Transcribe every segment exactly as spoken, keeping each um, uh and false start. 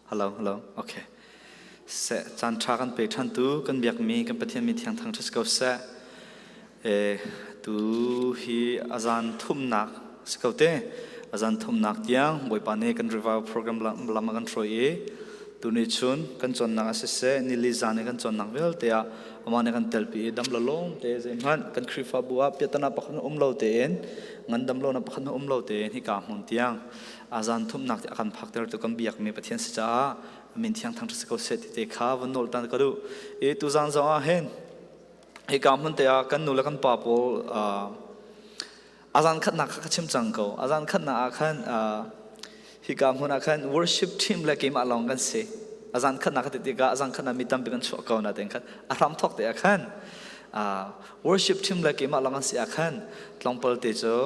Hello, hello. Okay. Se, caan ṭha kan pe ṭhantu kan biakmi kan Pathian min thiang thangṭhat si ko seh. E, tu hi a zan thumnak si ko te. A zan thumnak tiang Bawipa nih kan revival program lam, lam a kan hruai i, tuni chun kan cawnnak a siseh, nili zan i kan cawnnak vialte ah amah nih kan telpi i dam lo lawngte zeihmanh kan Khrihfabu ah piahtana pakhat hmanh um lo tein, ngandam lona pakhat hmanh um lo tein hika hmun tiang a zan thumnak tiah a kan phaktertu kan biakmi Pathian si caah a min thiang thangṭhat si ko seh tite kha van nawltan ka duh. I tuzan zong ah hin hika hmunte ah kan nu le kan pa pawl, aa, a zan khatnak kha ka chim cang ko. A zan khatnak ah khan, aa, hika hmun ah khan worship team le keimah lawng kan si. A zan khatnak ka ti tikah a zan khatnak mi tampi kan chuah ko, natein khan a hram thawk te ah khan, aa, worship team le keimah lawng kan si ah khan tlawmpal te cu,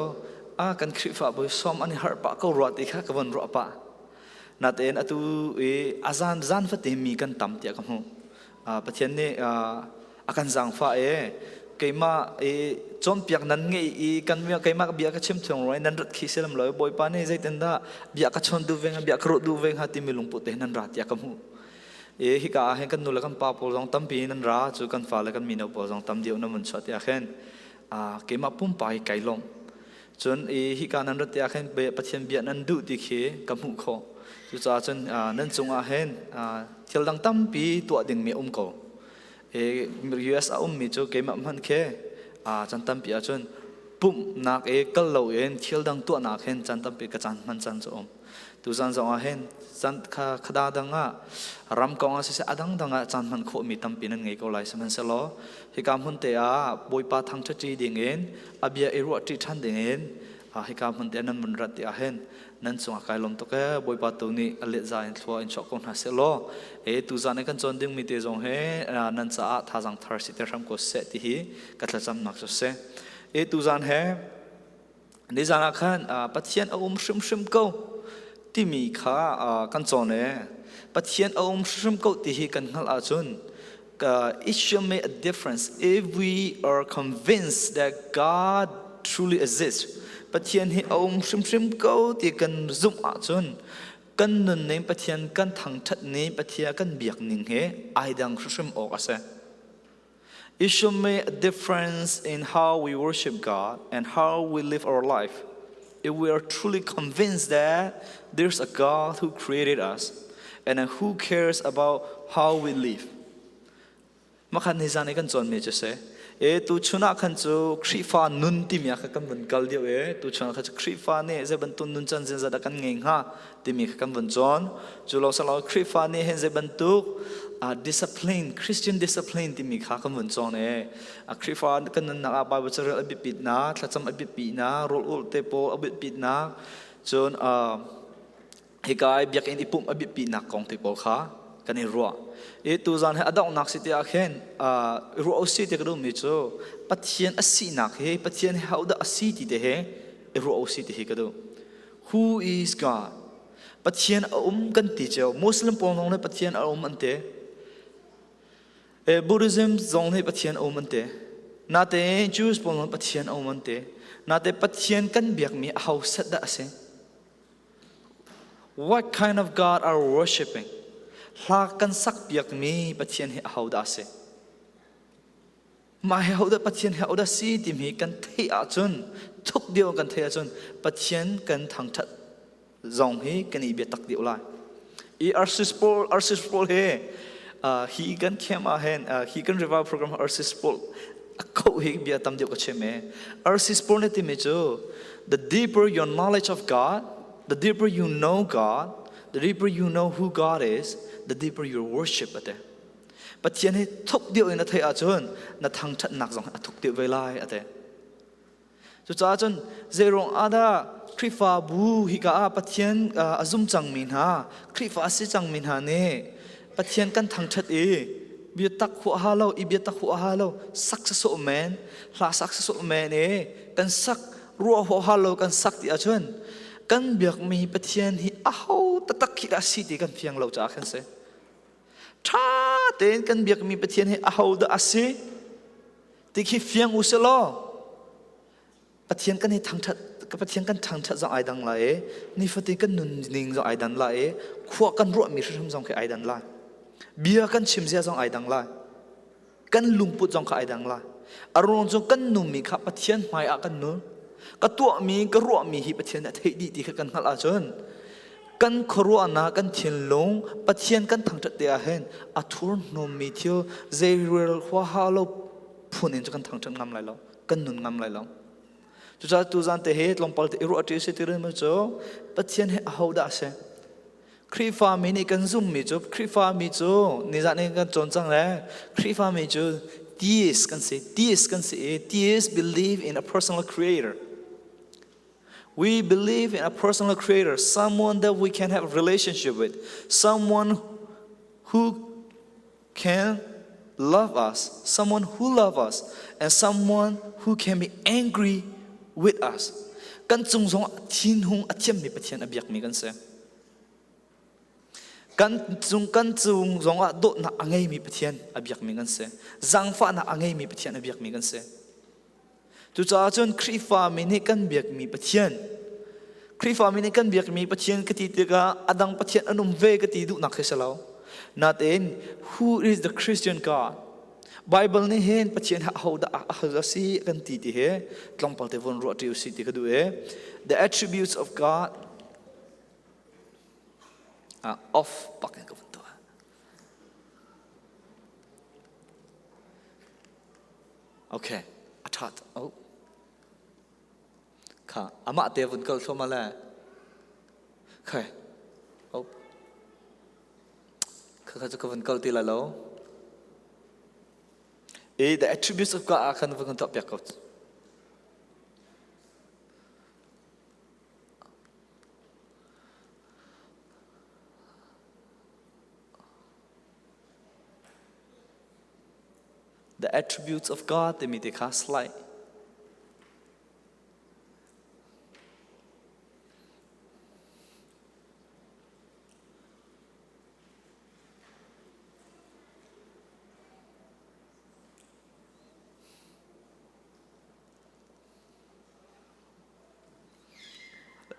aa, kan Khrihfabu sawm an i harh pah ko ruah ti kha ka vun ruah pah. Natein atu i a zan, zan fate mi kan tam tiah ka hmuh. Aa, Pathian nih, aa, a kan zaangfah e, keimah i cawnpiak nan ngeih i kan bia, keimah bia ka chim thung ruai nan rat khi si lam lo i, Bawipa nih zeitindah bia ka chawn duh ve hnga, bia ka ruah duh ve hnga timi lungput te nan ra tiah ka hmuh. I hika ah hin kan nu le kan pa pawl zong tampi nan ra, cu kan fale kan mino pawl zong tam deuh nan vun chuah tiah khin, aa, keimah pumpai kai lawmh. Cun i hika nan rat tiah khin Pathian bia nan duh ti khi ka hmuh khawh. Cucaah cun, aa, nan cungah hin, aa, thil dang tampi tuah dingmi a um ko. E, U S a ummi cu keimah hmanh khi, aa, caan tampi ahcun pumhnak e kal loin thil dang tuahnak hin caan tampi ka caan hman caan cu a um. Tuzan zong ah hin caan kha, kha dang dang ah ram kong ah siseh, a dang dang ah caan hman khawhmi tampi nan ngei ko lai sihmanhsehlaw, hika hmunte ah Bawipa thangṭhat ṭi dingin a bia i ruah ṭi ṭhan dingin, aa, hika hmunte ah nan vun rat tiah hin nan cungah kai lawm tuk e. Bawipa tu nih a letza in thlua in chuah ko hna seh law, e, tuzan i kan cawn dingmi te zong he, aa, nan caah thazaang thar si te hram ko seh ti hi ka thlacamnak cu si. E, tuzan he nizan ah khan, aa, Pathian a um hrimhrim ko timi kha, aa, kan cawn e. Pathian a um hrimhrim ko ti hi kan hngalh ahcun, ka, it should make a difference if we are convinced that God truly exists. Pathian hi a um hrimhrim ko ti kan zumh ahcun kan nun ning Pathian kan thangṭhat ning, Pathian kan biak ning hi aa dang hrimhrim awk a si. It should make a difference in how we worship God and how we live our life. If we are truly convinced that there's a God who created us and who cares about how we live. Makhat nizan i kan cawnmi cu si. E, tuchun ah khan cu Khrihfa nun timi ah kha kan vun kal deuh e. Tuchun ah khan cu Khrihfa nih zei bantuk nun can zinzat ah kan ngei hnga timi kha kan vun cawn. Cu lo salo Khrihfa nih hin zei bantuk, aa, discipline, Christian discipline timi kha kan vun cawn e. Aa, Khrihfa kan nunnak ah Bible carel a biapitnak, thlacam a biapitnak, rawl ulhte pawl a biapitnak, cun, aa, hika i biakinn i pumh a biapitnak kong ti pawl kha kan i ruah. I tuzan he a donghnak si tiah khin, aa, i ruah u si ti ka duhmi cu Pathian a sinak hi, Pathian hi hodah a si ti te he i ruah u si ti hi ka duh. Who is God? Pathian a um kan ti cio. Muslim pawl zong le Pathian a um an ti. Eh, Buddhism zong le Pathian a um an ti. Nate Jews pawl zong Pathian a um an ti. Nate Pathian kan biakmi ahodah a si? What kind of God are we worshipping? Hla kan sak piakmi Pathian hi ahodah a si? Mah hi ahodah, Pathian hi ahodah a si timi kan theih ahcun, thuk deuh kan theih ahcun, Pathian kan thangṭhat zong hi kan i biatak deuh lai. I R C Sproul, R C Sproul hi, ah, hi kan camp ah hin, ah, hi kan revival program R C Sproul a kho hi bia tam deuh ka chim e. R C Sproul nih timi cu, "The deeper your knowledge of God, the deeper you know God, the deeper you know who God is, the deeper your worship," a ti. Pathian hi thuk deuh in a theih ahcun na thangṭhatnak zong a thuk deuh ve lai, a ti. Cucaah cun, zeiruang ah dah Khrihfabu hika ah Pathian, ah, a zum cangmi hna, Khrihfa a si cangmi hna nih Pathian kan thangṭhat i, biatak huaha lo, i biatak huaha lo, sak sawsawh men, hla sak sawsawh men i, kan sak, ruah huaha lo kan sak ti ahcun, kan biakmi Pathian hi aho taktak khi dah a si ti kan fiang lo caah khan si. Ṭha tein kan biakmi Pathian hi ahodah a si ti khi fiang u sih law, Pathian kan i thangṭhat, Ka Pathian kan thangṭhat zong aa dang lai e, nifatin kan nunning zong aa dang lai e, khua kan ruahmi hrimhrim zong khi aa dang lai. Bia kan chimzia zong aa dang lai. Kan lungput zong kha aa dang lai. A rung cun kan nunmi kha Pathian hmaiah kan nun. Ka tuahmi, ka ruahmi hi Pathian nih a theih dih ti kha kan hngalh ahcun kan khuaruahnak, kan thinlung, Pathian kan thangṭhat te ah hin a thurhnawmmi thil zeirel huaha lo phun in cu kan thangṭhat ngam lai lo, kan nun ngam lai lo. Cucaah tuzan te hi tlawmpal te i ruah ṭi si ti rih cu Pathian he ahodah a si? Khrihfami nih kan zummi cu, Khrihfami cu nizan in kan cawn cang le, Khrihfami cu theist kan si, theist kan si i, theist believe in a personal creator. We believe in a personal creator, someone that we can have a relationship with, someone who can love us, someone who love us, and someone who can be angry with us. Kan cung zongah thinhung a thiammi Pathian a biakmi kan si. Kan cung, kan cung zongah dawtnak a ngeimi Pathian a biakmi kan si. Zaangfahnak a ngeimi Pathian a biakmi kan si. Cucaah cun Khrihfami nih kan biakmi Pathian, Khrihfami nih kan biakmi Pathian ka ti tikah a dang Pathian an um ve ka ti duhnak khi si lo. Natein, who is the Christian God? Bible nih hin Pathian ahodah, ahodah si kan ti ti he tlawmpal te vun ruah ṭi u si ti ka duh e. The attributes of God, ah, off pakin ka vun tuah. Okay, a ṭhat. Oh. Kha, amah te vun kal thluahmah le. Khai. Oh. Kha, kha cu ka vun kal ti lai lo. Eh, the attributes of God ah khan vun tuah piak ko. The attributes of God timi te kha slide.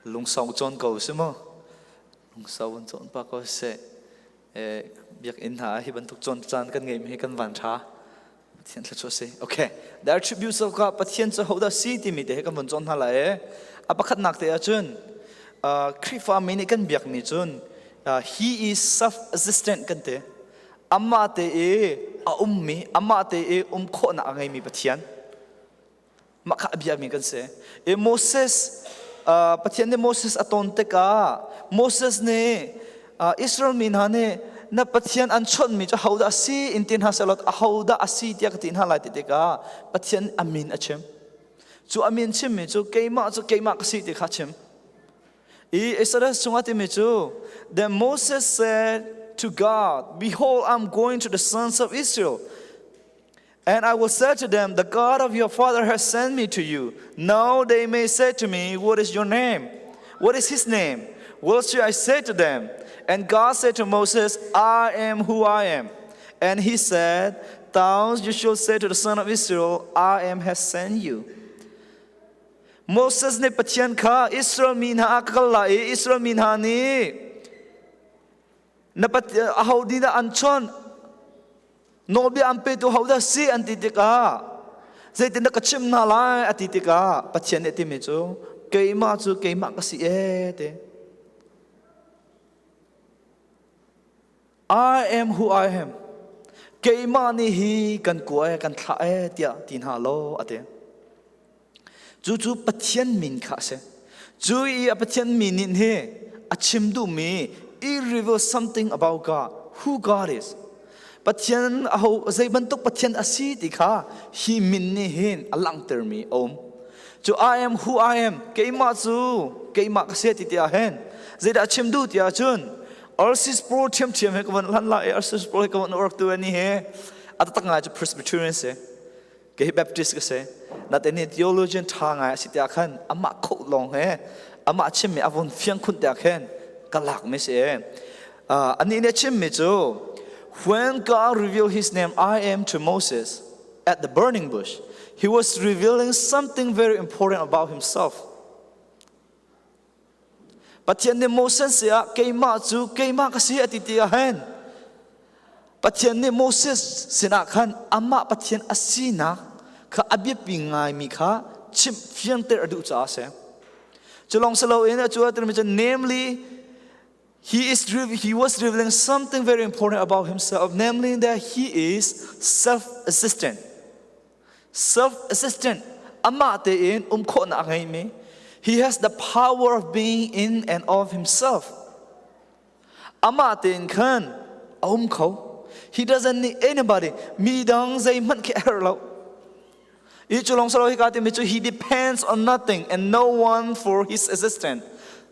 Lungsau cawn ko si maw? Lungsau an cawn pa ko seh. Eh, biakinn hna ah hi bantuk cawn caan kan ngeihmi hi kan van ṭha. Pathian thluachuah si. Okay. The attributes of God, Pathian cu ahodah si timi te hi kan vun cawn hna lai. A pakhatnak te ahcun, ah, Khrihfami nih kan biakmi cun, ah, he is self-existent kan ti. Amah te i a ummi, amah te i um khawhnak a ngeimi Pathian. Mah kha a biakmi kan si. I Moses, ah, Pathian nih Moses a ton tikah Moses nih, ah, Israel mi hna nih, "Na Pathian an chawnhmi cu ahodah a si?" in ti hna sehlaw, "Ahodah a si?" tiah ka ti hna lai ti tikah Pathian a min a chim. Cu a min chimmi cu, "Keimah cu keimah ka si," ti kha a chim. I Exodus chungah timi cu, "Then Moses said to God, 'Behold, I'm going to the sons of Israel.' And I will say to them, 'The God of your father has sent me to you.' Now they may say to me, 'What is your name? What is his name?' What shall I say to them?' And God said to Moses, 'I am who I am.' And he said, 'Thus you shall say to the son of Israel, 'I am has sent you.'" Moses nih Pathian kha Israel mi hna a ka kal lai i Israel mi hna nih, "Na Pathian aho dih dah an chawnh? Nawlbia an petu aho dah si?" an ti tikah, "Zeitin dah ka chimh hna lai?" a ti tikah, Pathian nih a timi cu, "Keimah cu keimah ka si e," a ti. "I am who I am. Keimah nih hi kan kuah e, kan thlah e," tiah ti hna law, a ti. Cucu Pathian min kha a si. Cu i a Pathian min nih hi a chim duhmi, it reveals something about God, who God is. Pathian aho, zei bantuk Pathian a si ti kha hi min nih hin a langhtermi a um. Cu "I am who I am," keimah cu keimah ka si ti tiah hin zeidah a chim duh tiah cun, R C Sproul ṭhiamṭhiam he ka van hlan lai, R C Sproul he ka van awk tu ani he a taktak ngai cu Presbyterian si. Kei hi Baptist ka si. Natein theologian ṭha ngai a si tiah khan amah kho lawng he amah chimmi a vun fiang khun tiah khan ka lakmi si. Ah, anih nih a chimmi cu, "When God revealed his name, 'I am,' to Moses at the burning bush, he was revealing something very important about himself." Pathian nih Moses sinah, "Keimah cu keimah ka si," a ti tikah hin, Pathian nih Moses sinah khan amah Pathian a sinak kha a biapi ngaimi kha chimh fiangter a duh caah a si. Cu lawng si loin a cu a tirmi cu, namely, he is re-, he was revealing something very important about himself, namely that he is self-existent. Self-existent, amah tein um khawhnak a ngeimi. He has the power of being in and of himself. Amah tein khan a um kho. He doesn't need anybody. Midang zeihmanh khi a herh lo. I cu lawng si lo, hika timi cu, he depends on nothing and no one for his existence.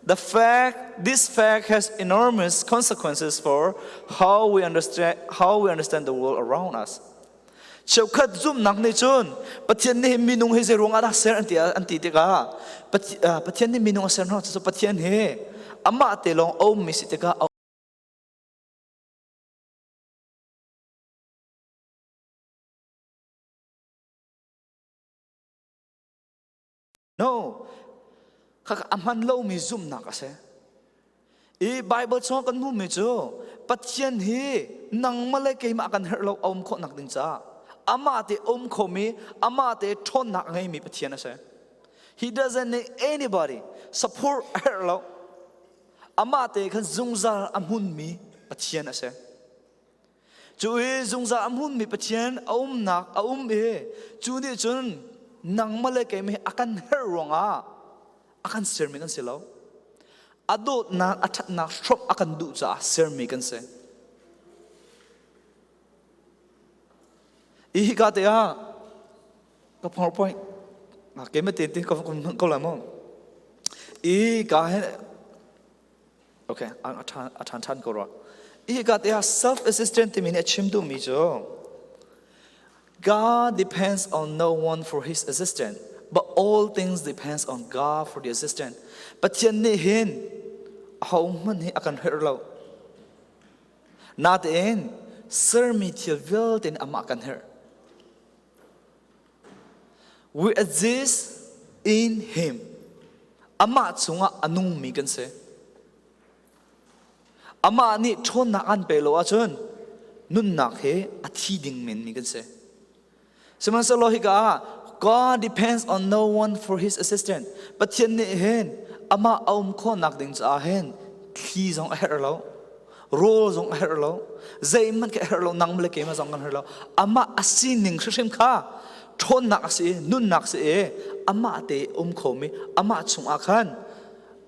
The fact, this fact has enormous consequences for how we understand, how we understand the world around us. Cheukhat zumhnak nih cun, "Pathian nih minung hi zeiruangah dah a ser?" an ti, an ti tikah, Pathi-, ah, "Pathian nih minung a ser hna cu, Pathian hi amah te lawng a ummi si tikah a No. Kha, kha a hman lomi zumhnak a si. I Baibal chungah kan hmuhmi cu, Pathian hi nangmah le keimah a kan herh lo, a um khawhnak ding caah. Amah te a um khomi, amah te ṭhawnnak a ngeimi Pathian a si. He doesn't need anybody. Support a herh lo. Amah te khan zungzal a hmunmi Pathian a si. Cu i zungzal a hmunmi Pathian a umnak a um i, cu nih cun nangmah le keimah hi a kan herh ruangah a kan sermi kan si lo. A dawtnak, a ṭhatnak hrawmh a kan duh caah sermi kan si. I hika te ah ka PowerPoint, ah, keimah te, te ko, ko, ko lai maw? I ka he, okay, a, a ṭhan, a ṭhan ṭhan ko rua. I hika te ah self-existent timi nih a chim duhmi cu, "God depends on no one for his existence, but all things depends on God for the existence." Pathian nih hin ahohmanh hi a kan herh lo. Natein sermi thil vialte nih amah kan herh. We exist in him. Amah chungah a nungmi kan si. Amah nih ṭhawnnak an pe lo ahcun nunnak hi a thi ding menmi kan si. Sihmanhsehlaw hika ah, "God depends on no one for his existence." Pathian nih hin amah a um khawhnak ding caah hin thli zong a herh lo, rawl zong a herh lo, zeihmanh khi a herh lo, nangmah le keimah zong kan herh lo. Amah a sining hrimhrim kha ṭhawnnak a si i, nunnak a si i, amah te a um khomi, amah chungah khan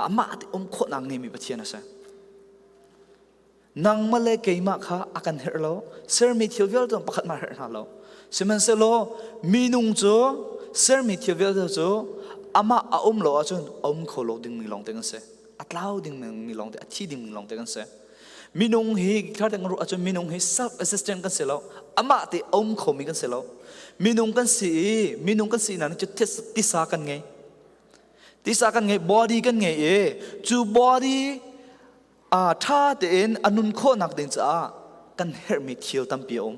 amah te a um khawhnak ngeimi Pathian a si. Nangmah le keimah kha a kan herh lo. Sermi thil vialte pakhat mah herh hna lo. Sihmanhsehlaw, minung cu sermi thil vialte cu amah a um lo ahcun a um kho lo dingmi lawngte kan si. A tlau dingmi lawngte, a thi dingmi lawngte kan si. Minung hi, thar te kan ruah ahcun minung hi self-existent kan si lo. Amah te a um khomi kan si lo. Minung kan si i, minung kan si nain cu tis-, tisa kan ngei. Tisa kan ngei, body kan ngei i, cu body aa, ṭha tein a nun khawhnak ding caah kan herhmi thil tampi a um.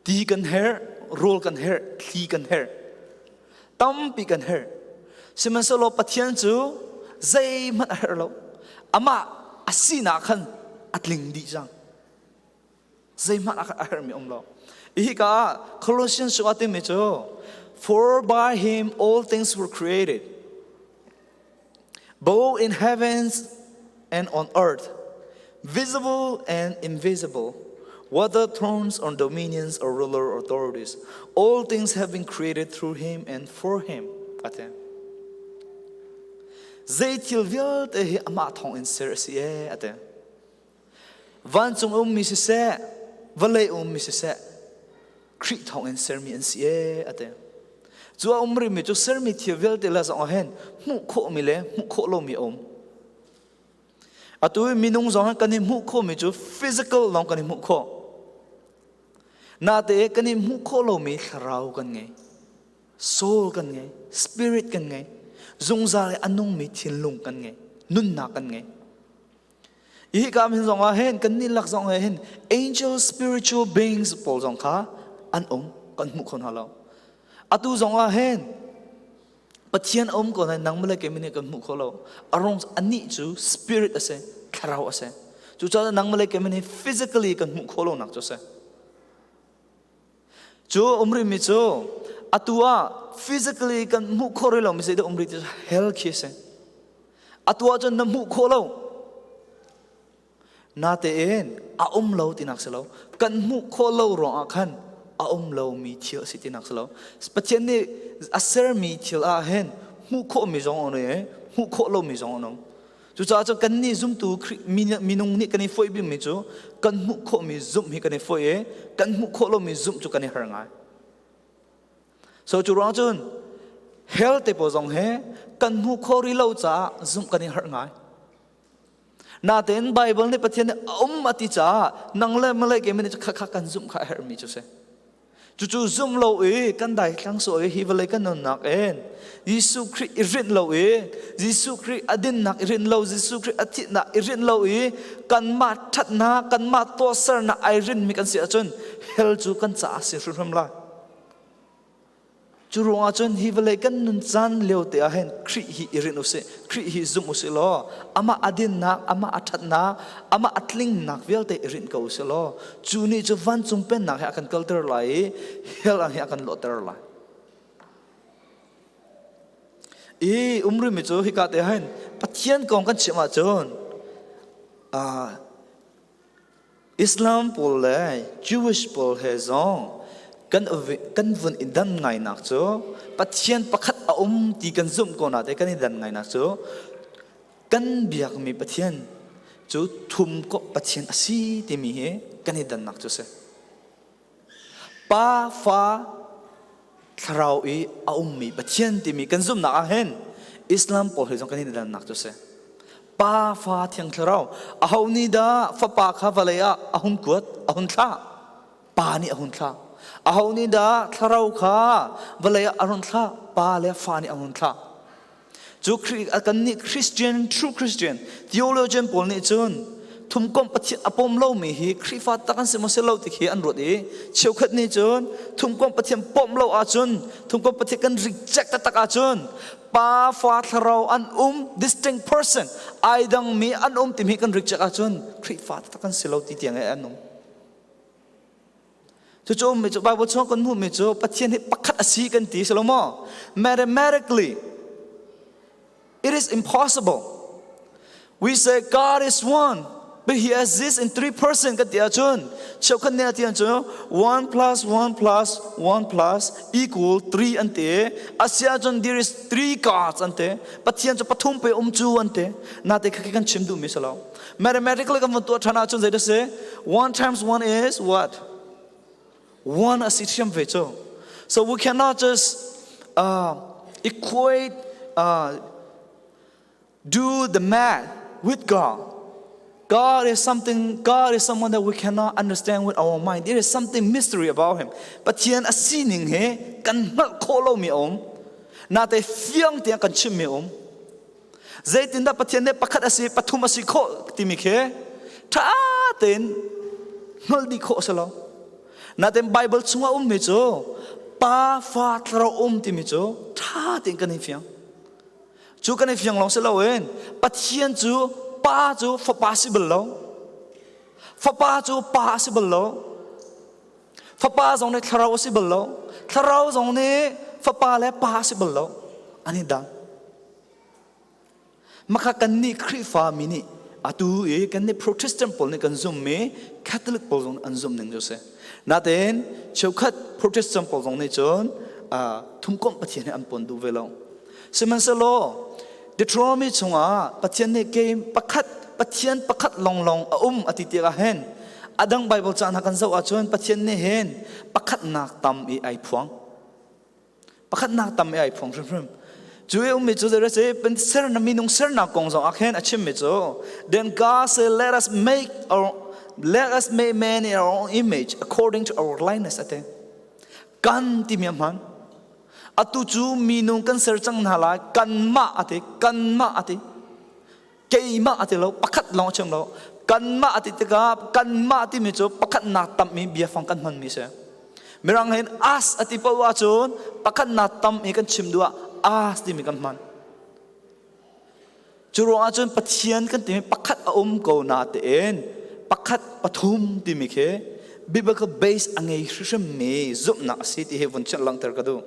Ti kan herh, rawl kan herh, thli kan herh, tampi kan herh. Sihmanhsehlaw Pathian cu zeihmanh a herh lo. Amah a sinak khan a tling dih cang. Zeihmanh a, a herhmi a um lo. I hika ah Colossians chungah a timi cu, "For by him all things were created, both in heavens and on earth, visible and invisible, whether thrones or dominions or ruler or authorities, all things have been created through him and for him," a ti. Zei thil vialte hi amah thawngin ser a si e, a ti. Vancung a ummi siseh, vawlei a ummi siseh, Khrih thawngin sermi an si e, a ti. Cu a um rihmi cu sermi thil vialte la zongah hin hmuh khawhmi le hmuh khawh lomi a um. Atu i minung zong hin kan i hmuh khawhmi cu physical lawng kan i hmuh khawh. Natein kan i hmuh khawh lomi thlarau kan ngei, soul kan ngei, spirit kan ngei, zungzal i a nungmi thinlung kan ngei, nunnak kan ngei. I hika ah hin zongah hin, kan nih lak zongah hin, angel spiritual beings pawl zong kha an um, kan hmuh kho hna lo. Atu zongah hin, Pathian a um ko na nangmah le keimah nih kan hmuh khawh lo. A rong a nih cu spirit a si, thlarau a si. Cucaah nangmah le keimah nih physically kan hmuh khawh lonak cu a si. Cu a um rihmi cu atu ah physically kan hmuh khawh rih lomi si, a um rih ti cu hell khi a si. Atu ah cun na hmuh khawh lo. Natein a um lo tinak si lo. Kan hmuh khawh lo ruangah khan a um lomi thil a si tinak si lo. Pathian nih a sermi thil ah hin hmuh khawhmi zong a um i hmuh khawh lomi zong a um. Cucaah cun kannih zumtu Khrih-, mi-, minung nih kan i foih bikmi cu kan hmuh khawhmi zumh hi kan i foih i kan hmuh khawh lomi zumh cu kan i har ngai. So cu ruangah cun hell te pawl zong he kan hmuh khawh rih lo caah zumh kan i har ngai. Natein Baibal nih Pathian nih a um a ti caah nang le mah le keimah nih cu kha kha kan zumh kha a herhmi cu si. Cucu zumh lo i kan daithlang suak i hi vawlei kan nunnak in Jesuh Khrih i rinh lo i Jesuh Khrih a dinnak i rinh lo, Jesuh Khrih a thihnak i rinh lo i kanmah ṭhatnak, kanmah tuahsernak aa rinmi kan si ahcun hell cu kan caah a si hrimhrim lai. Cu ruangah cun hi vawlei kan nun caan lio te ah hin Khrih hi i rinh u sih, Khrih hi zumh u sih law, amah a dinnak, amah a ṭhatnak, amah a tlingnak vialte i rinh ko u sih law, cu nih cu vancung pennak hi a kan kalter lai i hell ah hi a kan lawhter lai. I um rihmi cu hika te ah hin Pathian kong kan chimh ahcun, aa, Islam pawl le Jewish pawl he zong kan, kan vun i dan ngainak cu Pathian pakhat a um ti kan zumh ko natein kan i dan ngainak cu kan biakmi Pathian cu thumkomh Pathian a si timi hi kan i dannak cu si. Pa, Fa, Thlarau i a ummi Pathian timi kan zumhnak ah hin Islam pawl hi zong kan i dannak cu si. Pa, Fa, Thiang Thlarau. Aho nih dah Fapa kha vawlei ah a hun kuat, a hun thlah? Pa nih a hun thlah. Aho nih dah Thlarau kha vawlei ah a hun thlah? Pa le Fa nih a hun thlah. Cu Khri-, a kannih Christian, true Christian, theologian pawl nih cun thumkomh Pathian a pom lomi hi Khrihfa tak an si maw si lo ti khi an ruat i, cheukhat nih cun thumkomh Pathian pom lo ahcun, thumkomh Pathian kan reject taktak ahcun, Pa, Fa, Thlarau an um, distinct person, aa dangmi an um timi kan reject ahcun Khrihfa taktak kan si lo ti tiang i an um. Cucu ummi cu Bible chungah kan hmuhmi cu Pathian hi pakhat a si kan ti si lo maw? Mathematically, it is impossible. We say God is one, but he exists in three person kan ti ahcun, cheukhat nih a ti ahcun one plus one plus one plus equal three an ti. A si ahcun there is three gods an ti. Pathian cu pathum pei um cu an ti. Natein khakhi kan chim duhmi si lo. Mathematically kan vun tuah ṭhan ahcun zeidah si? One times one is what? One a si ṭhiam ve cu. So we cannot just, uh, equate, uh, do the math with God. God is something, God is someone that we cannot understand with our mind. There is something mystery about him. Pathian a sining hi kan hngalh khawh lomi a um. Natein fiang tiang kan chimmi a um. Zeitindah Pathian nih pakhat a si, pathum a si khawh timi khi ṭha tein hngalh dih khawh a si lo. Natein Bible chungah ummi cu Pa, Fa, Thlarau um timi cu ṭha tein kan i fiang. Cu kan i fiang lawng si loin Pathian cu Pa cu Fapa a si bal lo. Fapa cu Pa a si bal lo. Fapa zong nih Thlarau a si bal lo. Thlarau zong nih Fapa le Pa a si bal lo. An i dang. Mah kha kannih Khrihfa mi nih atu i kannih Protestant pawl nih kan zummi Catholic pawl zong an zumh ning cu si. Natein cheukhat Protestant pawl zong nih cun, aa, thumkomh Pathian hi an pom duh ve lo. Sihmanhsehlaw Deuteronomy chungah Pathian nih kei pakhat, Pathian pakhat lawnglawng a um a ti tikah hin a dang Bible ca hna kan zoh ahcun Pathian nih hin pakhatnak tam i aa phuang. Pakhatnak tam i aa phuang hrimhrim. Cu i ummi cu zeidah si, sernak, minung sernak kong zong ah khin a chimmi cu, "Then God said, 'Let us make our, let us make man in our own image, according to our likeness,' a ti. Kan timi a hman. Atu cu minung kan ser cang hna lai, kanmah a ti, kanmah a ti. Keimah a ti lo, pakhat lawng a chim lo. Kanmah a ti tikah, kanmah a timi cu pakhatnak tammi biafang kan hmanmi si. Mirang hin us a ti paoh ahcun pakhatnak tam i kan chim duh ah, us timi kan hman. Curuangah cun Pathian kan timi pakhat a um ko natein pakhat, pathum timi khi biblical base a ngei hrimhrimmi zumhnak a si ti hi vun chim langhter ka duh.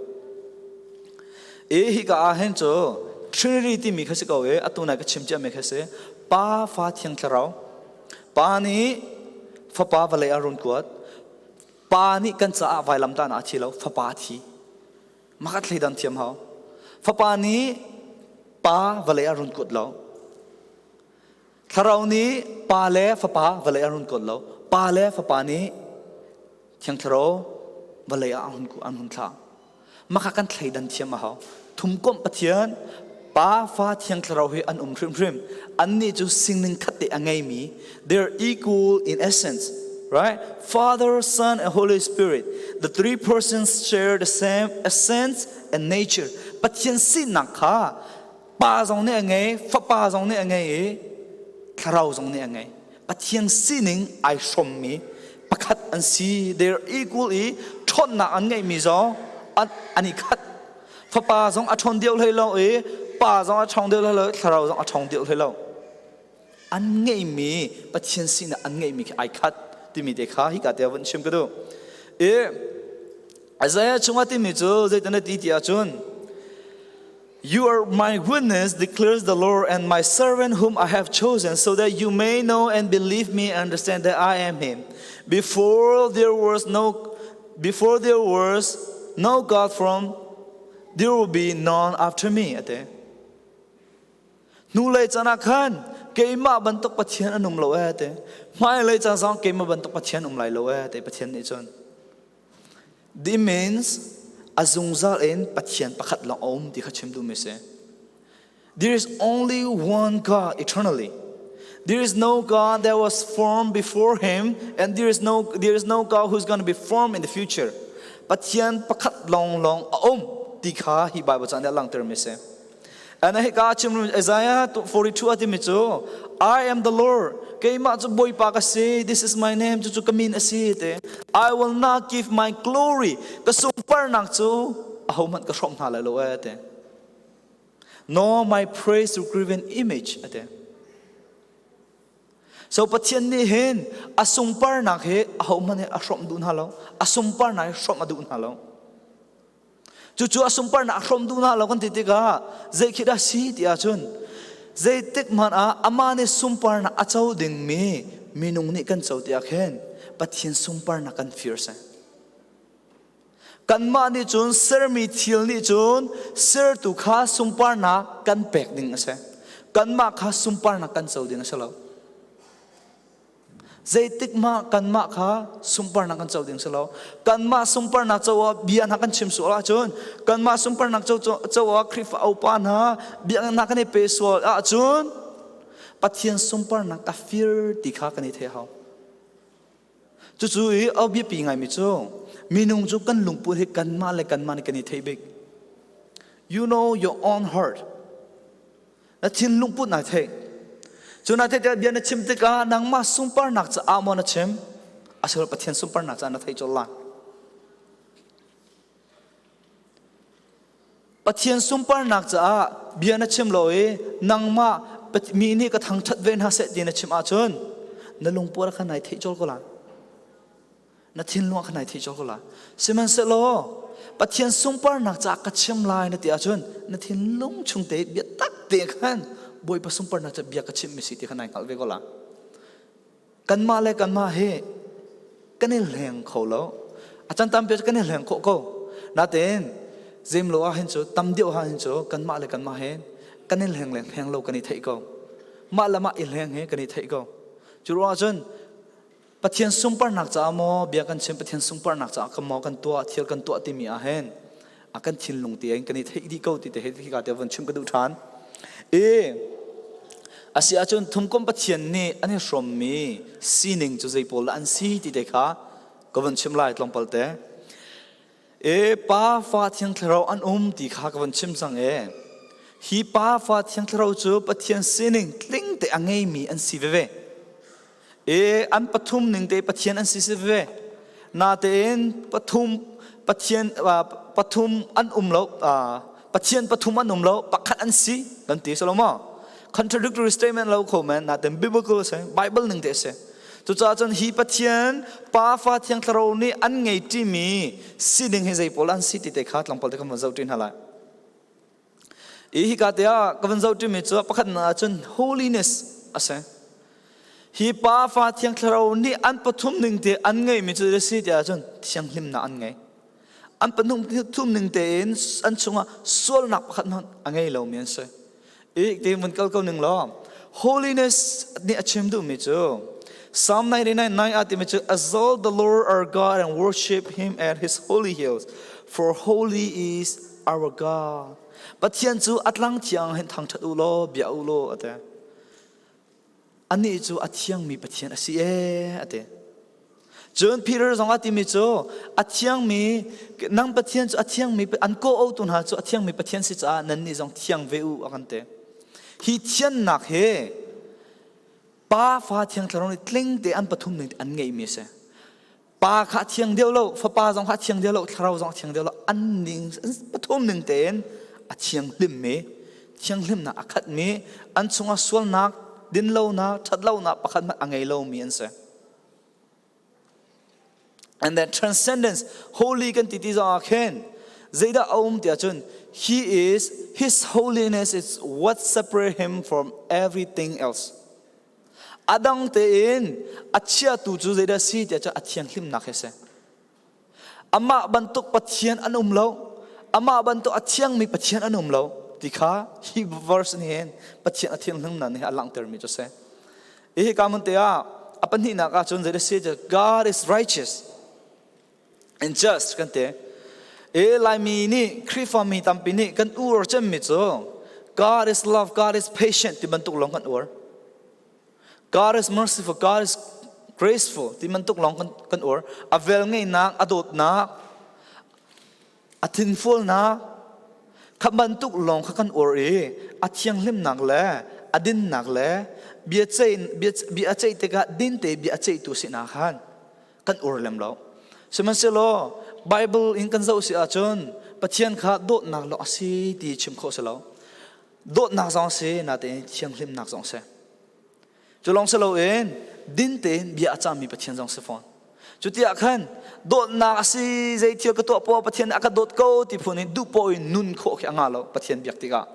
I hika ah hin cu Trinity timi kha si ko i, atu nai ka chim ciami kha si. Pa, Fa, Thiang Thlarau. Pa nih Fapa vawlei ah a run kuat. Pa nih kan caah vailamtah in a thi lo, Fapa a thi. Mah kha thleidan thiam hau. Fapa nih Pa vawlei ah a run kuat lo. Thlarau nih Pa le Fapa vawlei ah a run kuat lo. Pa le Fapa nih Thiang Thlarau vawlei ah an hun, an hun thlah. Mah kha kan thleidan thiam a hau. Thumkomh Pathian, Pa, Fa, Thiang Thlarau hi an um hrimhrim. Annih cu singning khat te a ngeimi. They're equal in essence, right? Father, Son, and Holy Spirit. The three persons share the same essence and nature. Pathian sinak kha Pa zong nih a ngei, Fapa zong nih a ngei i Thlarau zong nih a ngei. Pathian sining aa hrawmmi pakhat an si. They're equal i ṭhawnnak an ngeihmi zong an, an i khat. Fapa zong a ṭhawn deuh hlei lo i Pa zong a ṭhawn deuh hlei lo, Thlarau zong a ṭhawn deuh hlei lo. An ngeihmi, Pathian sinak an ngeihmi khi aa khat timi te kha hika te ah vun chim ka duh. I Isaiah chungah timi cu zeitin a ti ti ahcun, "You are my witness, declares the Lord, and my servant whom I have chosen, so that you may know and believe me and understand that I am him. Before there was no, before there was no God from, there will be none after me," a ti. Hnulei caan ah khan keimah bantuk Pathian an um lo e, a ti. Hmailei caan zong keimah bantuk Pathian um lai lo e, a ti, Pathian nih cun. This means a zungzal in Pathian pakhat lawng a um ti kha chim duhmi si. There is only one God eternally. There is no God that was formed before him, and there is no, there is no God who's going to be formed in the future. Pathian pakhat lawnglawng a um ti kha hi Bible cang nih a langhtermi si. An a hika chim Isaiah forty-two a timi cu, "I am the Lord, keimah cu Bawipa ka si, this is my name, cucu ka min a si," a ti. "I will not give my glory, ka sunparnak cu ahohmanh ka hrawmh hna lai lo," a ti. "Nor my praise to graven image," a ti. So Pathian nih hin a sunparnak hi ahohmanh hi a hrawmh duh hna lo, a sunparnak hi hrawmh a duh hna lo. Cucu a sunparnak a hrawmh duh hna lo kan ti tikah, zei khi dah si ti ahcun, zeitik hmanh ah amah nih sunparnak a co dingmi minung nih kan co tiah khin Pathian sunparnak kan fir a si. Kanmah nih cun sermi thil nih cun sertu kha sunparnak kan pek ding a si. Kanmah kha sunparnak kan co ding a si lo. Zeitik mah kanmah kha sunparnak kan co ding a si lo. Kanmah sunparnak co ah bia hna kan chim sual ahcun, kanmah sunparnak co, co, co ah Khrihfa upa hna biaknak hna kan i pe sual ahcun, Pathian sunparnak ka fir ti kha kan i theih hau. Cucu i a biapi ngaimi cu, minung cu kan lungput hi kanmah le kanmah nih kan i theih bik. You know your own heart. Na thinlung put na theih. Cu na theih tiah bia na chim tikah nangmah sunparnak caah maw na chim? A si lo, Pathian sunparnak caah na theih colh lai. Pathian sunparnak caah bia na chim lo i nangmah Pat-, mi nih ka thangṭhat ve hna seh ti na chim ahcun na lungput ah khan na i theih colh ko lai. Na thinlung ah khan na i theih colh ko lai. Sihmanhsehlaw Pathian sunparnak caah ka chim lai na ti ahcun na thinlung chungte biatak te khan Bawipa sunparnak caah bia ka chimhmi si ti khan na i hngalh ve ko lai. Kanmah le kanmah hi kan i hleng kho lo. A can tampi ah kan i hleng khawh ko. Natein zeimlo ah hin cu, tam deuh ah hin cu kanmah le kanmah hi kan i hleng le hleng lo kan i theih ko. Mah le mah i hleng hi kan i theih ko. Cu ruangah cun Pathian sunparnak caah maw bia kan chim, Pathian sunparnak caah kan maw kan tuah, thil kan tuah timi ah hin a kan thinlung tein kan i theih dih ko ti te hi hika te vun chim ka duh ṭhan. I a si ahcun thumkomh Pathian nih an i hrawmmi sining cu zei pawl dah an si ti te kha ka vun chim lai tlawmpal te. E, Pa, Fa, Thiang Thlarau an um ti kha ka vun chim cang e. Hi Pa, Fa, Thiang Thlarau cu Pathian sining tling te a ngeimi an si veve. E, an pathum ning te Pathian an si si veve. Natein pathum Pathian, aa, pathum an um lo, aa, Pathian pathum an um lo, pakhat an si, kan ti si lo maw? Contradictory statement lo kho men, nate'n biblical si, Bible ningte si. Cucaah cun hi Pathian, Pa, Fa, Thiang Thlarau nih an ngei ṭimi sining hi zei pawl an si ti te kha tlangpal te kan van zoh ṭi hna lai. I hika te ah ka van zoh ṭimi cu pakhatnak ah cun holiness a si. Hi Pa, Fa, Thiang Thlarau nih an pathum ningte an ngeihmi cu zei a si ti ahcun thianghlimnak an ngei. An pathum, pathum ningte in an chungah sualnak pakhat hmanh a ngei lomi an si. I hik tein vun kal ko ning law, holiness nih a chim duhmi cu Psalm ninety-nine nine ah timi cu, "Exalt the Lord our God and worship him at his holy hills, for holy is our God." Pathian cu a tlang thiang hin thangṭhat u law, bia u law, a ti. Anih cu a thiangmi Pathian a si e, a ti. Cun Peter zong a timi cu, a thiangmi, nang Pathian cu a thiangmi, an kawh-awtu hna cu a thiangmi Pathian si caah nannih zong thiang ve u, a kan ti. Hi thiannak hi Pa, Fa, Thiang Thlarau nih tling te an pathum ning an ngeihmi a si. Pa kha a thiang deuh lo, Fapa zong kha a thiang deuh lo, Thlarau zong a thiang deuh lo, an ning, an pathum ning tein a thianghlimmi, thianghlimnak a khatmi, an chungah sualnak, dinlonak, ṭhatlonak pakhat hmanh a ngei lomi an si. And then transcendence, holy kan titi zong ah khin, zeidah a um ti ahcun, he is, his holiness is what separate him from everything else. A dang tein a chiahtu cu zeidah si tiah cun a thianghlimnak hi a si. Amah bantuk Pathian an um lo, amah bantuk a thiangmi Pathian an um lo ti kha hi verse nih hin Pathian a thianghlimnak nih a langhtermi cu a si. I hika hmun te ah a pahnihnak ah cun zeidah si tiah, "God is righteous and just," kan ti. I Laimi nih, Khrihfami tampi nih kan ur cemmi cu, "God is love, God is patient," ti bantuk lawng kan ur. "God is merciful, God is graceful," ti bantuk lawng kan, kan ur. A velngeihnak, a dawtnak, a thinfualnak kha bantuk lawng kha kan ur i, a thianghlimnak le a dinnak le bia ceih, bia, bia a ceih tikah dinte bia a ceihtu sinak khan kan ur lem lo. Sihmanhsehlaw, Bible in kan zoh si ahcun Pathian kha dawtnak lawng a si ti chim khawh si lo. Dawtnak zong a si, natein thianghlimnak zong a si. Cu lawng si loin, din tein bia a cami Pathian zong si fawn. Cuti ah khan, dawtnak a si, zei thil ka tuah poah Pathian nih a ka dawt ko ti phun in duh poah in nun khawh khi a ngah lo, Pathian biak tikah.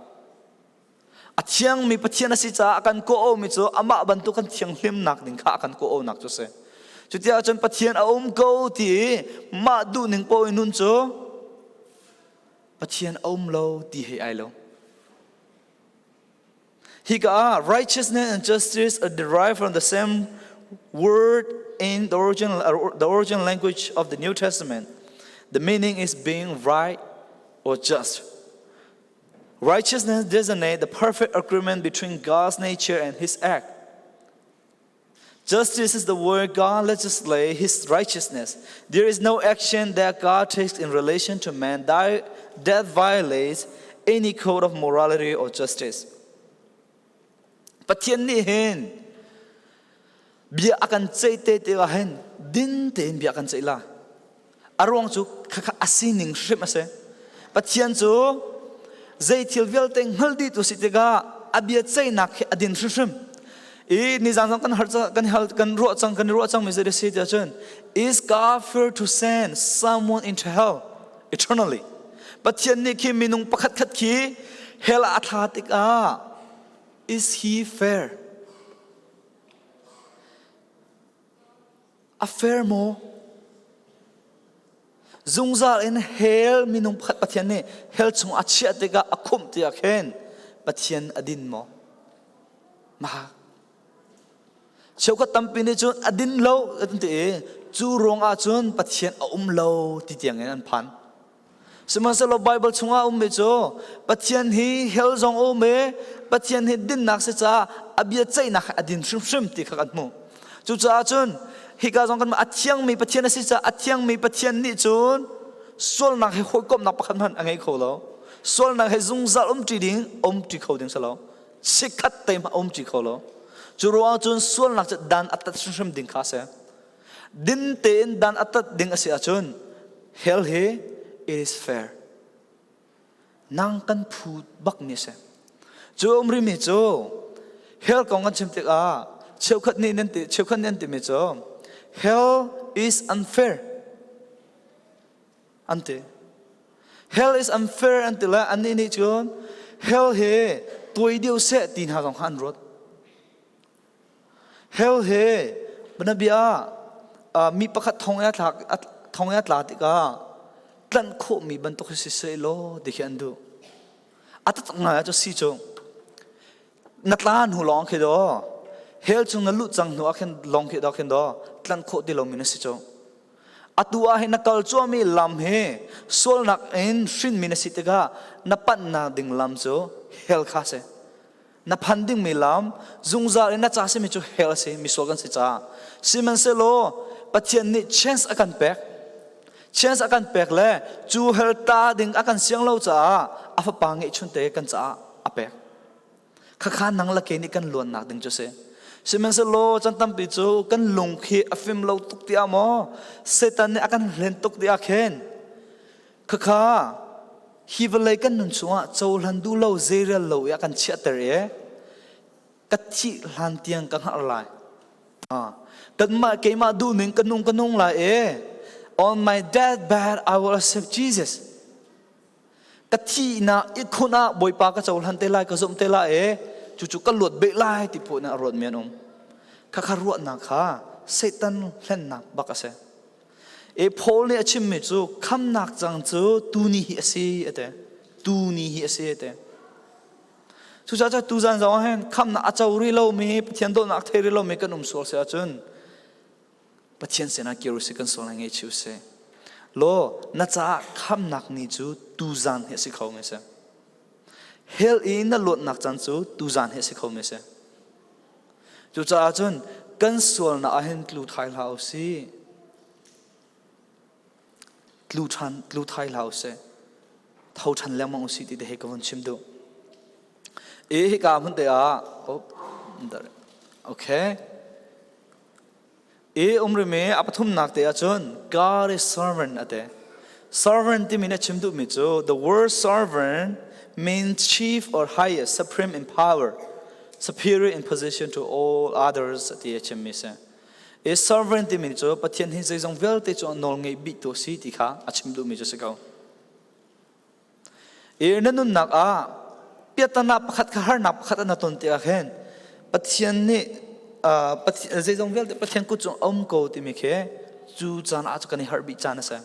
A thiangmi Pathian a si caah a kan kawh awmi cu amah bantuk kan thianghlimnak ding kha a kan kawh awnak cu a si. Cuti ahcun Pathian a um ko ti i mah duh ning poah in nun cu Pathian a um lo ti hi ai lo. Hika ah, righteousness and justice are derived from the same word in the original, the original language of the New Testament. The meaning is being right or just. Righteousness designates the perfect agreement between God's nature and his act. Justice is the word God legislates his righteousness. There is no action that God takes in relation to man that, that violates any code of morality or justice. Pathian nih hin bia a kan ceih te te ah hin din tein bia a kan ceih lai. A ruang cu khakha a sining hrim a si. Pathian cu zei thil vialte hngal dih tu si tikah a bia ceihnak khi a din hrimhrim. I nizan zong kan har cang, kan hal, kan ruah cang, kan ruah cangmi zei a si tiah cun, "Is God fair to send someone into hell eternally?" Pathian nih khi minung pakhat khat khi hell ah a thla tikah, "Is he fair?" A fair maw? Zungzal in hell minung pakhat Pathian nih hell chung a chiah tikah a khumh tiah khin Pathian a din maw? Maw. Cheukhat tampi nih cun a din lo an ti i, cu ruangah cun Pathian a um lo ti tiangin an phan. Sihmanhsehlaw Bible chungah a ummi cu Pathian hi hell zong a um i, Pathian hi dinnak si caah a bia ceihnak a din hrimhrim ti kha kan hmuh. Cucaah cun hika zong kan a thiangmi Pathian a si caah a thiangmi Pathian nih cun sualnak he hawikomhnak pakhat hmanh a ngei kho lo. Sualnak he zungzal um ṭi ding, um ṭi kho ding si lo. Chikhat tein a um ṭi kho lo. Cu ruangah cun sualnak cu dan a tat hrimhrim ding kha a si. Din tein dan a tat ding a si ahcun hell hi it is fair. Nang kan phut bak mi a si. Cu um rih mi cu hell kong kan chim tikah cheukhat nih nan ti, cheukhat nih an timi cu, "Hell is unfair," an ti. "Hell is unfair," an ti le, annih nih cun, "Hell hi tuai deuh seh," ti hna zong kha an ruat. Hell hi, bianabia ah, aa, mi pakhat thong i a tla, a, thong i a tla tikah tlanh khawhmi bantuk hi si sehlaw, ti khi an duh. A taktak ngai ah cu si cu. Na tla hnu lawng khi daw, hell cung na luh cang hnu ah khin lawng khi daw khin daw, tlanh khawh ti lomi na si cu. Atu ah hin na kal cuahmi lam hi sualnak in hrinmi na si tikah, na panhnak ding lam cu hell kha a si. Na phan dingmi lam, zungzal in na ca simi cu hell a si, misual kan si caah. Sihmanhsehlaw, Pathian nih chance a kan pek. Chance a kan pek le cu hell tla ding a kan siang lo caah a Fapa ngeihchunte kan caah a pek. Khakha nang le kei nih kan luatnak ding cu a si. Sihmanhsehlaw, caan tampi cu kan lung khi a fim lo tuk tiah maw, Satan nih a kan hlen tuk tiah khin, khakha hi vawlei kan nun chungah cohlan duh lo, zeirel lo i a kan chiahter i, "Ka thih hlan tiang ka hngalh lai. Ah, kanmah, keimah duhning ka nung, ka nung lai i, on my deathbed, I will accept Jesus. Ka thihnak ihkhun ah Bawipa ka cohlan te lai, ka zumh te lai i, cucu ka luat beh lai," ti paoh in a ruat mi an um. Khakha ruahnak kha Satan hlennak bak a si. I Paul nih a chimmi cu, "Khamnak cang cu tuni hi a si," a ti. "Tuni hi a si," a ti. Cucaah cun tuzan zong ah hin khamnak a co rih lomi, Pathian dawtnak thei rih lomi kan um sual si ahcun, Pathian sinah kir u sih, kan sual ngei chih u sih. Law, na caah khamnak ni cu tuzan hi a si kho mi a si. Hell i na luatnak caan cu tuzan hi a si kho mi a si. Cucaah cun kan sualnak ah hin tlu thai hlah u sih. Tlu ṭhan, tlu thai hlah u sih. Tho ṭhan lengmang u sih ti te hi ka vun chim duh. I hika hmun te ah, oh, okay. I um rih mi a pathumnak te ahcun, "God is sovereign," a ti. Sovereign timi nih a chim duhmi cu, the word sovereign means chief or highest, supreme in power, superior in position to all others, a ti a chimmi si. I sovereign timi cu Pathian hi zeizong vialte cungah nawl ngei bik tu a si ti kha a chim duhmi cu si ko. I na nunnak ah piatannak pakhat kha, harnak pakhat a na ton tikah khin Pathian nih, aa, Pathian, zeizong vialte Pathian kut cung a um ko timi khi cu caan ah cu kan i harh bik caan a si.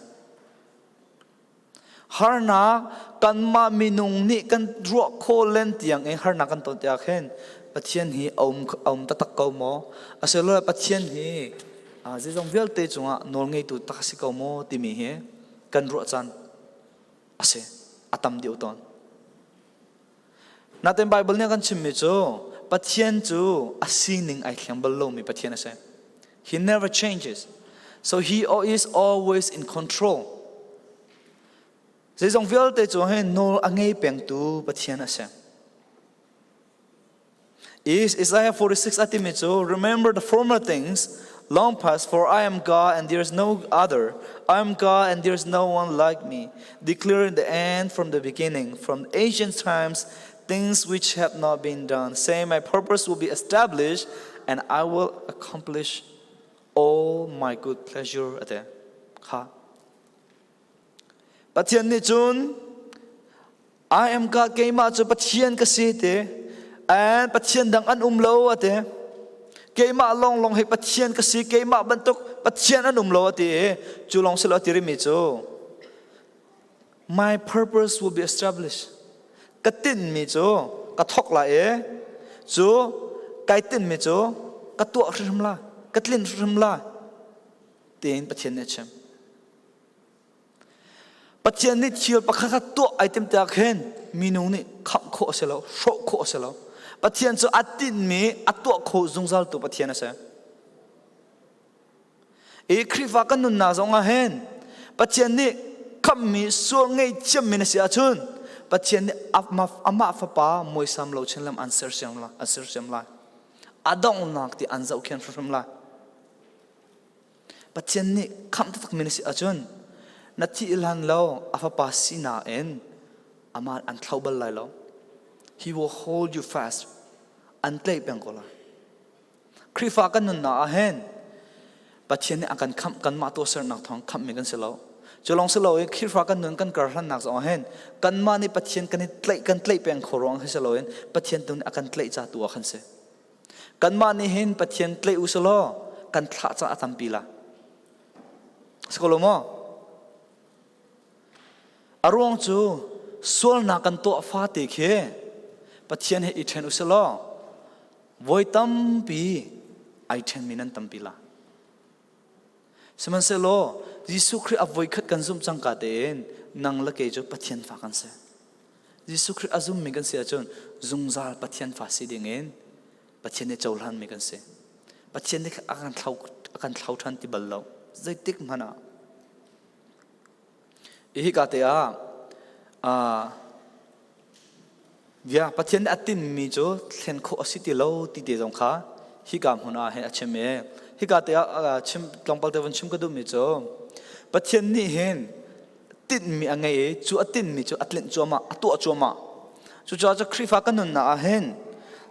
Harnak kanmah minung nih kan ruah khawh len tiang in harnak kan ton tikah khin Pathian hi a um, a um taktak ko maw? Asiloah Pathian hi, aa, zeizong vialte cungah nawl ngeitu tak a si ko maw timi hi kan ruah caan a si, a tam deuh tawn. Natein Bible nih a kan chimmi cu Pathian cu a sining aa thliang bal lomi Pathian a si. He never changes. So he al-, is always in control. Zeizong vialte cu hi nawl a ngei pengtu Pathian a si. Is Isaiah forty-six a timi cu, "Remember the former things, long past, for I am God and there is no other. I am God and there is no one like me, declaring the end from the beginning, from ancient times, things which have not been done, saying, 'My purpose will be established and I will accomplish all my good pleasure,'" a ti kha. Pathian nih cun, "I am God, keimah cu Pathian ka si," ti. "And Pathian dang an um lo," a ti. "Keimah lawnglawng hi Pathian ka si, keimah bantuk Pathian an um lo," a ti i, cu lawng si lo a ti rihmi cu, "My purpose will be established." Ka tinhmi cu ka thok lai i, cu kaa tinhmi cu ka tuah hrimhrim lai, ka tlinh hrimhrim lai, tiin Pathian nih a chim. Pathian nih thil pakhatkhat tuah aa timh tiah khin minung nih khamh khawh a si lo, hrawh khawh a si lo. Pathian cu a tinhmi, a tuah khawh zungzaltu Pathian a si. I Khrihfa kan nunnak zong ah hin Pathian nih khamhmi, sual ngei thiammi na si ahcun Pathian nih amah, amah Fapa muisam lo chin lam an sersiam lai, an sersiam lai. A donghnak ti an zohkhian hrimhrim lai. Pathian nih khamh taktakmi na si ahcun na thih hlan lo a Fapa si nain Amah an thlo bal lai lo. He will hold you fast. An tleih peng ko lai. Khrihfa kan nunna ah hin Pathian nih a kan khamh, kanmah tuahsernak thawng khamhmi kan si lo. Cu lawng si loin Khrihfa kan nun kan karhlannak zong ah hin kanmah nih Pathian kan i tleih, kan tleih peng kho ruang hi si loin Pathian tu nih a kan tleih ca tu ah kan si. Kanmah nih hin Pathian tleih u si law, kan thlah ca a tampi lai. Si ko lo maw? A ruang cu sualnak kan tuah fate khi Pathian he i ṭhen u si law, voi tampi aa ṭhenmi nan tampi lai. Sihmanhsehlaw Jesuh Khrih a voikhat kan zumh cangka tein nang le kei cu Pathian fa kan si. Jesuh Khrih a zummi kan si ahcun zungzal Pathian fa si dingin Pathian nih cohlanmi kan si. Pathian nih a kan thlo, a kan thlo ṭhan ti bal lo. Zeitik hmanh ah. I hika te ah, aa, ya, Pathian nih a tinhmi cu thlen khawh a si ti lo ti te zong kha hika hmun ah hin a chim i hika te ah, aa, chim, tlawmpal te van chim ka duhmi cu Pathian nih hin tinhmi a ngei i cu a tinhmi cu a tlinh cuahmah, a tuah cuahmah. Cucaah cu Khrihfa kan nunnak ah hin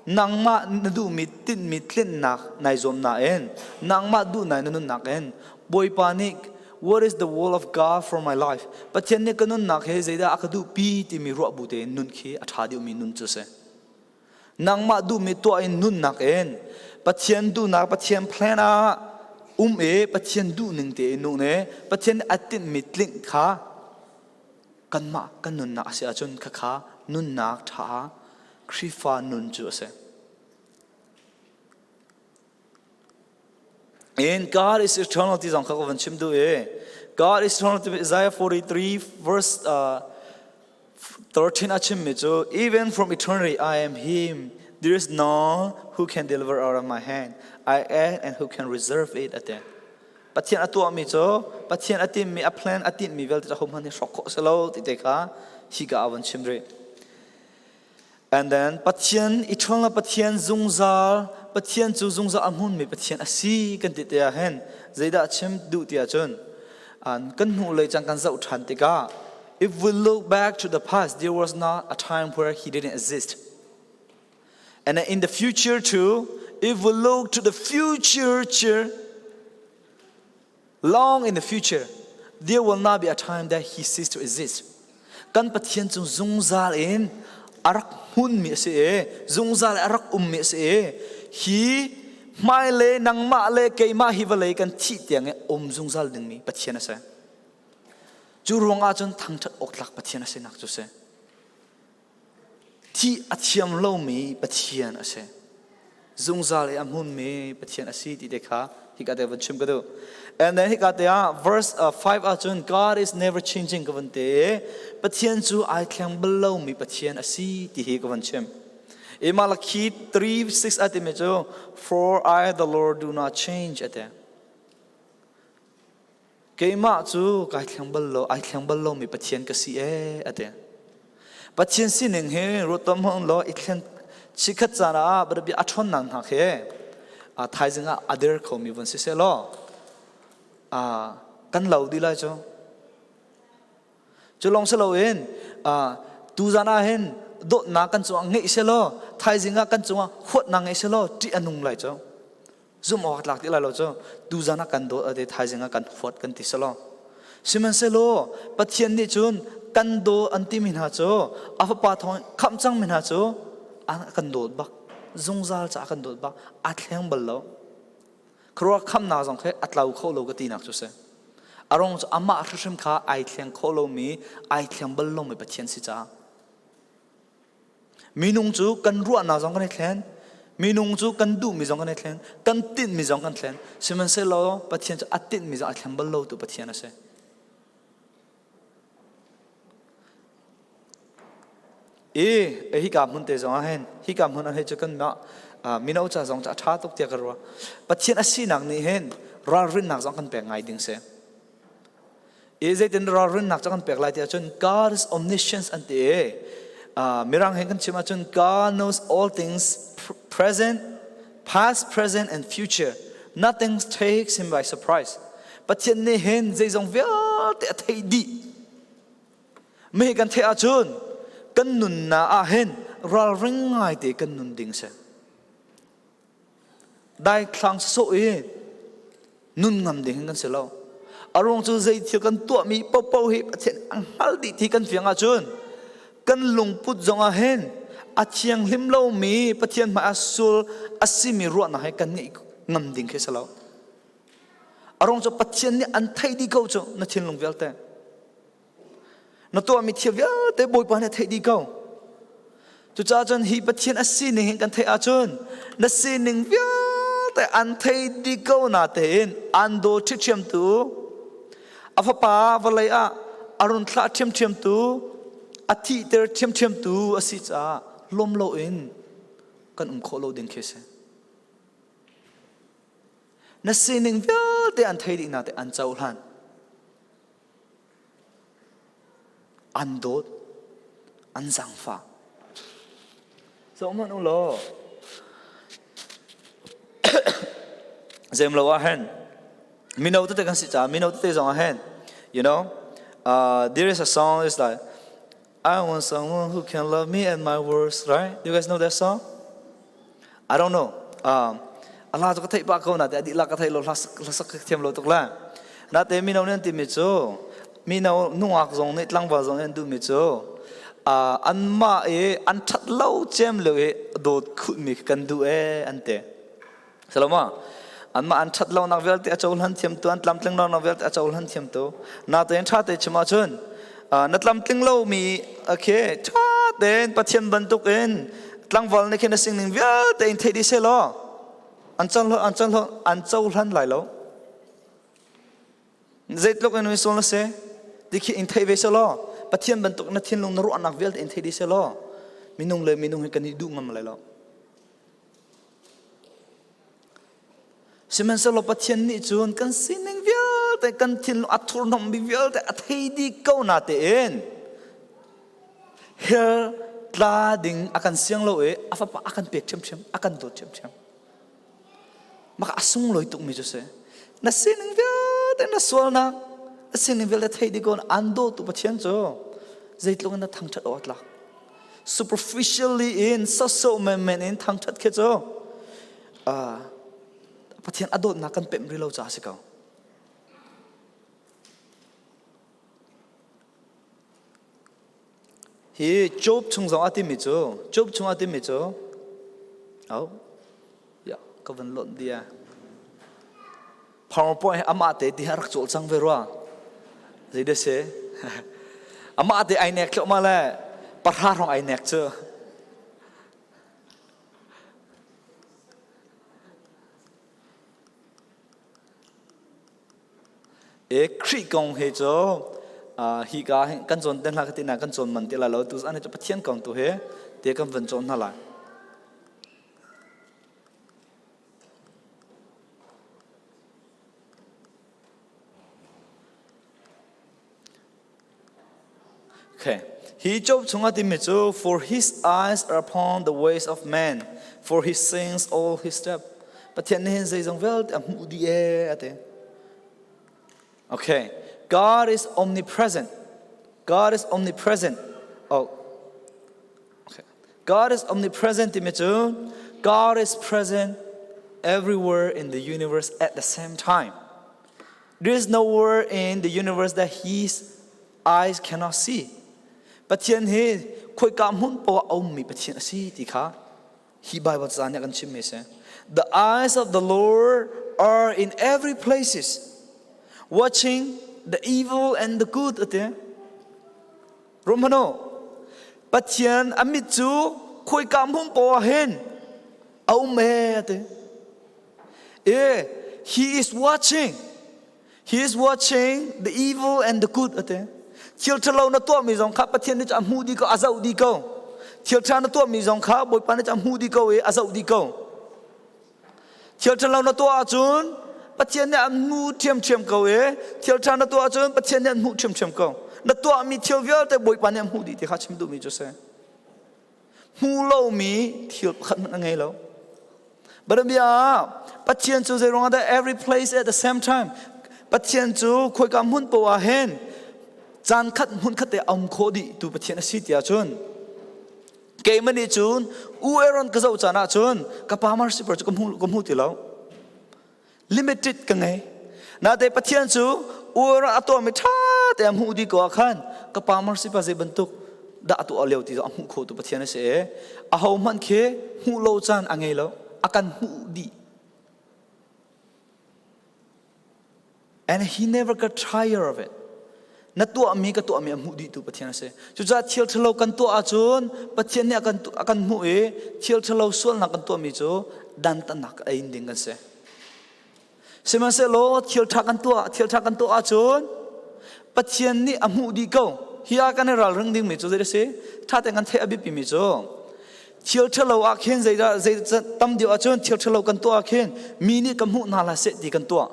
nangmah na duhmi tinhmi tlinhnak naa zuam nain nangmah duh nai na nunnak in Bawipa nih, "What is the will of God for my life?" Pathian nih ka nunnak hi zeidah a ka duhpi timi ruah bu tein nun khi a ṭha deuhmi nun cu a si. Nangmah duhmi tuah in nunnak in Pathian duhnak, Pathian plan ah um i Pathian duh ning tein nun i Pathian nih a tinhmi tlinh kha kanmah kan nunnak a si ahcun khakha nunnak ṭha Khrihfa nun cu a si. In God is eternal ti zong kha ka van chim duh i God is eternal ti Isaiah forty-three verse, uh, thirteen a chimmi cu, "Even from eternity I am him. There is none who can deliver out of my hand. I act and who can reserve it," a ti. Pathian a tuahmi cu, Pathian a tinhmi, a plan a tinhmi vialte cu ahohmanh hi hrawk khawh si lo ti te kha hika a van chim rih. And then Pathian, eternal Pathian zungzal, Pathian cu zungzal a hmunmi Pathian a si kan ti te ah hin zeidah chim duh ti ahcun, ah, kan hmuh lei cang kan zoh ṭhan tikah, if we look back to the past, there was not a time where he didn't exist. And then in the future too, if we look to the future, long in the future, there will not be a time that he ceased to exist. Kan Pathian cu zungzal in a rak hmunmi a si i, zungzal in a rak ummi a si i, hi hmailei nangmah le keimah hi vawlei kan thih tiang i um zungzal dingmi Pathian a si. Cu ruangah cun thangṭhat awk tlak Pathian a sinak cu si. Thih a thiam lomi Pathian a si. Zungzal i a hmunmi Pathian a si ti te kha hika te van chim ka duh. And then hika te ah verse, uh, five ah cun God is never changing ka van ti. Pathian cu aa thleng bal lomi Pathian a si ti hi ka van chim. I Malakhi three six a timi cu, "For I, the Lord, do not change," a ti. Keimah cu ka aa thleng bal lo, aa thleng bal lomi Pathian ka si e, a ti. Pathian sining hi ruat tuah hmanh law, i thlen chikkhat caan ah biapi a ṭhawnnak hna khi, aa, thaizing ah a der khomi van si sehlaw, aa, kan lo dih lai cu. Cu lawng si loin, aa, tuzan ah hin dawtnak kan cungah ngeih sehlaw, thaizing ah kan cungah huatnak ngeih sehlaw, ṭih a nung lai cu. Zumh awk a tlak ti lai lo cu, tuzan ah kan dawt a ti, thaizing ah kan huat kan ti sehlaw. Sihmanhsehlaw, Pathian nih cun kan dawt an timi hna cu, a Fapa thawng khamh cangmi hna cu, a kan dawt bak, zungzal caah a kan dawt bak, aa thleng bal lo. Khuaruahkhamhnak zong khi a tlau kho lo ka tinak cu si. A ruang cu amah hrimhrim kha aa thleng kho lomi, aa thleng bal lomi Pathian si caah. Minung cu kan ruahnak zong kan i thlen, minung cu kan duhmi zong kan i thlen, kan tinhmi zong kan thlen. Sihmanhsehlaw Pathian cu a tinhmi zong a thleng bal lotu Pathian a si. I, i hika hmun te zong ah hin, hika hmun ah hin cu kanmah, aa, mino ca zong cu a ṭha tuk tiah ka ruah. Pathian a sinak nih hin ralrinnak zong kan pek ngai ding si. I zeitin ralrinnak cu kan pek lai ti ahcun, God's omniscience an ti i, aa, Mirang he kan chim ahcun, "God knows all things, pr-, present, past, present, and future. Nothing takes him by surprise." Pathian nih hin zeizong vialte a theih dih. Mi hi kan theih ahcun, kan nunna ah hin ralring ngaite kan nun ding si. Daithlang sawh i nun ngam ding hin kan si lo. A ruang cu zei thil kan tuahmi pohpoh hi Pathian a hngal dih ti kan fiang ahcun kan lungput zong ah hin a thianghlim lomi Pathian hmai ah sul a simi ruahnak hi kan ngeih ngam ding khi si lo. A ruang cu Pathian nih an thei dih ko cu na thinlung vialte. Na tuahmi thil vialte Bawipa nih a theih dih ko. Cucaah cun hi Pathian a sining hin kan theih ahcun na sining vialte an thei dih ko natein an daw ṭhiamṭhiamtu, a fapa vawlei ah a run thlah ṭhiamṭhiamtu, a thihter ṭhiamṭhiamtu a si caah lawm loin kan um khawh lo ding khi a si. Na sining vialte an thei dih natein an cohlan. An dawt, an zaangfah. Zohman u law. Zeimlo ah hin mino tete kan si caah mino tete zong ah hin, you know, uh, there is a song is like, "I want someone who can love me at my worst," right? Do you guys know that song? I don't know. Um, a hla cu ka theih pah ko, nain a dihlak ka theih lo, hla, hlasak ka thiam lo tuk lai. Nain mino nih an timi cu, mino nungak zong nih tlangval zong nih an duhmi cu, ah, anmah i an ṭhat lo cem lio i dawt khutmi kan duh e, an ti. Si lo maw? Anmah an ṭhat lonak vialte a cohlan thiamtu, an tlamtling lonak vialte a cohlan thiamtu. Nain ṭha te chim ahcun, ah, na tlamtling lomi, okay, ṭha tein Pathian bantukin tlangval nih khin a sining vialte in theih dih sehlaw, an cohlan, an cohlan, an cohlan lai lo. Zeitluk in misual na si ti khi in theih ve sehlaw, Pathian bantuk na thinlung na ruahnak vialte in theih dih sehlaw, minung le minung hi kan i duh ngam lai lo. Sihmanhsehlaw Pathian nih cun kan sining vialte, kan thinlung a thurhnawmmi vialte a thei dih ko natein hell tla ding a kan siang lo i a fapa a kan pek ṭhiamṭhiam, a kan dawt ṭhiamṭhiam. Maka a sunglawi tukmi cu si. Na sining vialte, na sualnak, na sining vialte thei dih ko, an dawtu Pathian cu zeitluk in na thangṭhat awk a tlak. Superficially in, sawsawh menmen in thangṭhat khi cu, ah, Pathian a dawtnak kan pemh rih lo caah a si ko. Hi Job chung zong a timi cu, Job chung a timi cu, au, ya, ka van lonh dia. PowerPoint amah te ti a rak cawlcang ve rua. Zei dah si? Amah te ai nek tlawh mah le, pahra hrawng ai nek cu. E, Khrih kong hi cu, ah, hi ka hin kan cawn te hna ka ti nain kan cawn man ti lai lo. Tu zan hi cu Pathian kong tu hi ti kan van cawn hna lai. Okay. Hi Job chungah timi cu, "For his eyes are upon the ways of man, for he sees all his step." Pathian nih hin zeizong vialte a hmuh dih e, a ti. Okay. God is omnipresent. God is omnipresent. Oh. Okay. God is omnipresent timi cu, God is present everywhere in the universe at the same time. There is nowhere in the universe that his eyes cannot see. Pathian hi khoika hmun paoh ah a ummi Pathian a si ti kha hi Bible ca nih kan chimmi a si. "The eyes of the Lord are in every places, watching the evil and the good," a ti. Ruah hmanh u, Pathian a mit cu khoika hmun paoh ah hin a um e, a ti. E, he is watching. He is watching the evil and the good, a ti. Thil ṭhalo na tuahmi zong kha Pathian nih cu a hmuh dih ko, a zoh dih ko. Thil ṭha na tuahmi zong kha Bawipa nih cu a hmuh dih ko i a zoh dih ko. Thil ṭhalo na tuah ahcun Pathian nih a hmu ṭhiamṭhiam ko i, thil ṭha na tuah ahcun Pathian nih a hmu ṭhiamṭhiam ko. Na tuahmi thil vialte Bawipa nih a hmuh dih ti kha chim duhmi cu si. Hmuh lomi thil pakhat hmanh a ngei lo. Bible ah Pathian cu zei ruangah dah every place at the same time. Pathian cu khoika hmun paoh ah hin caan khat hmun khat te a um khawh dih tu Pathian a si ti ahcun, Keimah nih cun U Aaron ka zoh caan ah cun ka pa Mercy ber cu ka hmu, ka hmu ti lo. Limited ka ngei. Nate Pathian cu U Aaron a tuahmi ṭha te a hmuh dih ko ah khan ka pa Mercy ber zei bantuk dah a tuah lio ti zong a hmuh khotu Pathian a si e. Ahohmanh khi hmuh lo caan a ngei lo, a kan hmuh dih. And he never got tired of it. Na tuahmi, ka tuahmi a hmuh dihtu Pathian a si. Cucaah thil ṭhalo kan tuah ahcun Pathian nih a kan, a kan hmuh i thil ṭhalo sualnak kan tuahmi cu dantatnak a in ding kan si. Sihmanhsehlaw thil ṭha kan tuah, thil ṭha kan tuah ahcun Pathian nih a hmuh dih ko. Hi ah kan i ralring dingmi cu zei a si? Ṭha tein kan theih a biapimi cu thil ṭhalo ah khin zei, zei tam deuh ahcun thil ṭhalo kan tuah ah khin mi nih ka hmuh hna hlah seh ti kan tuah.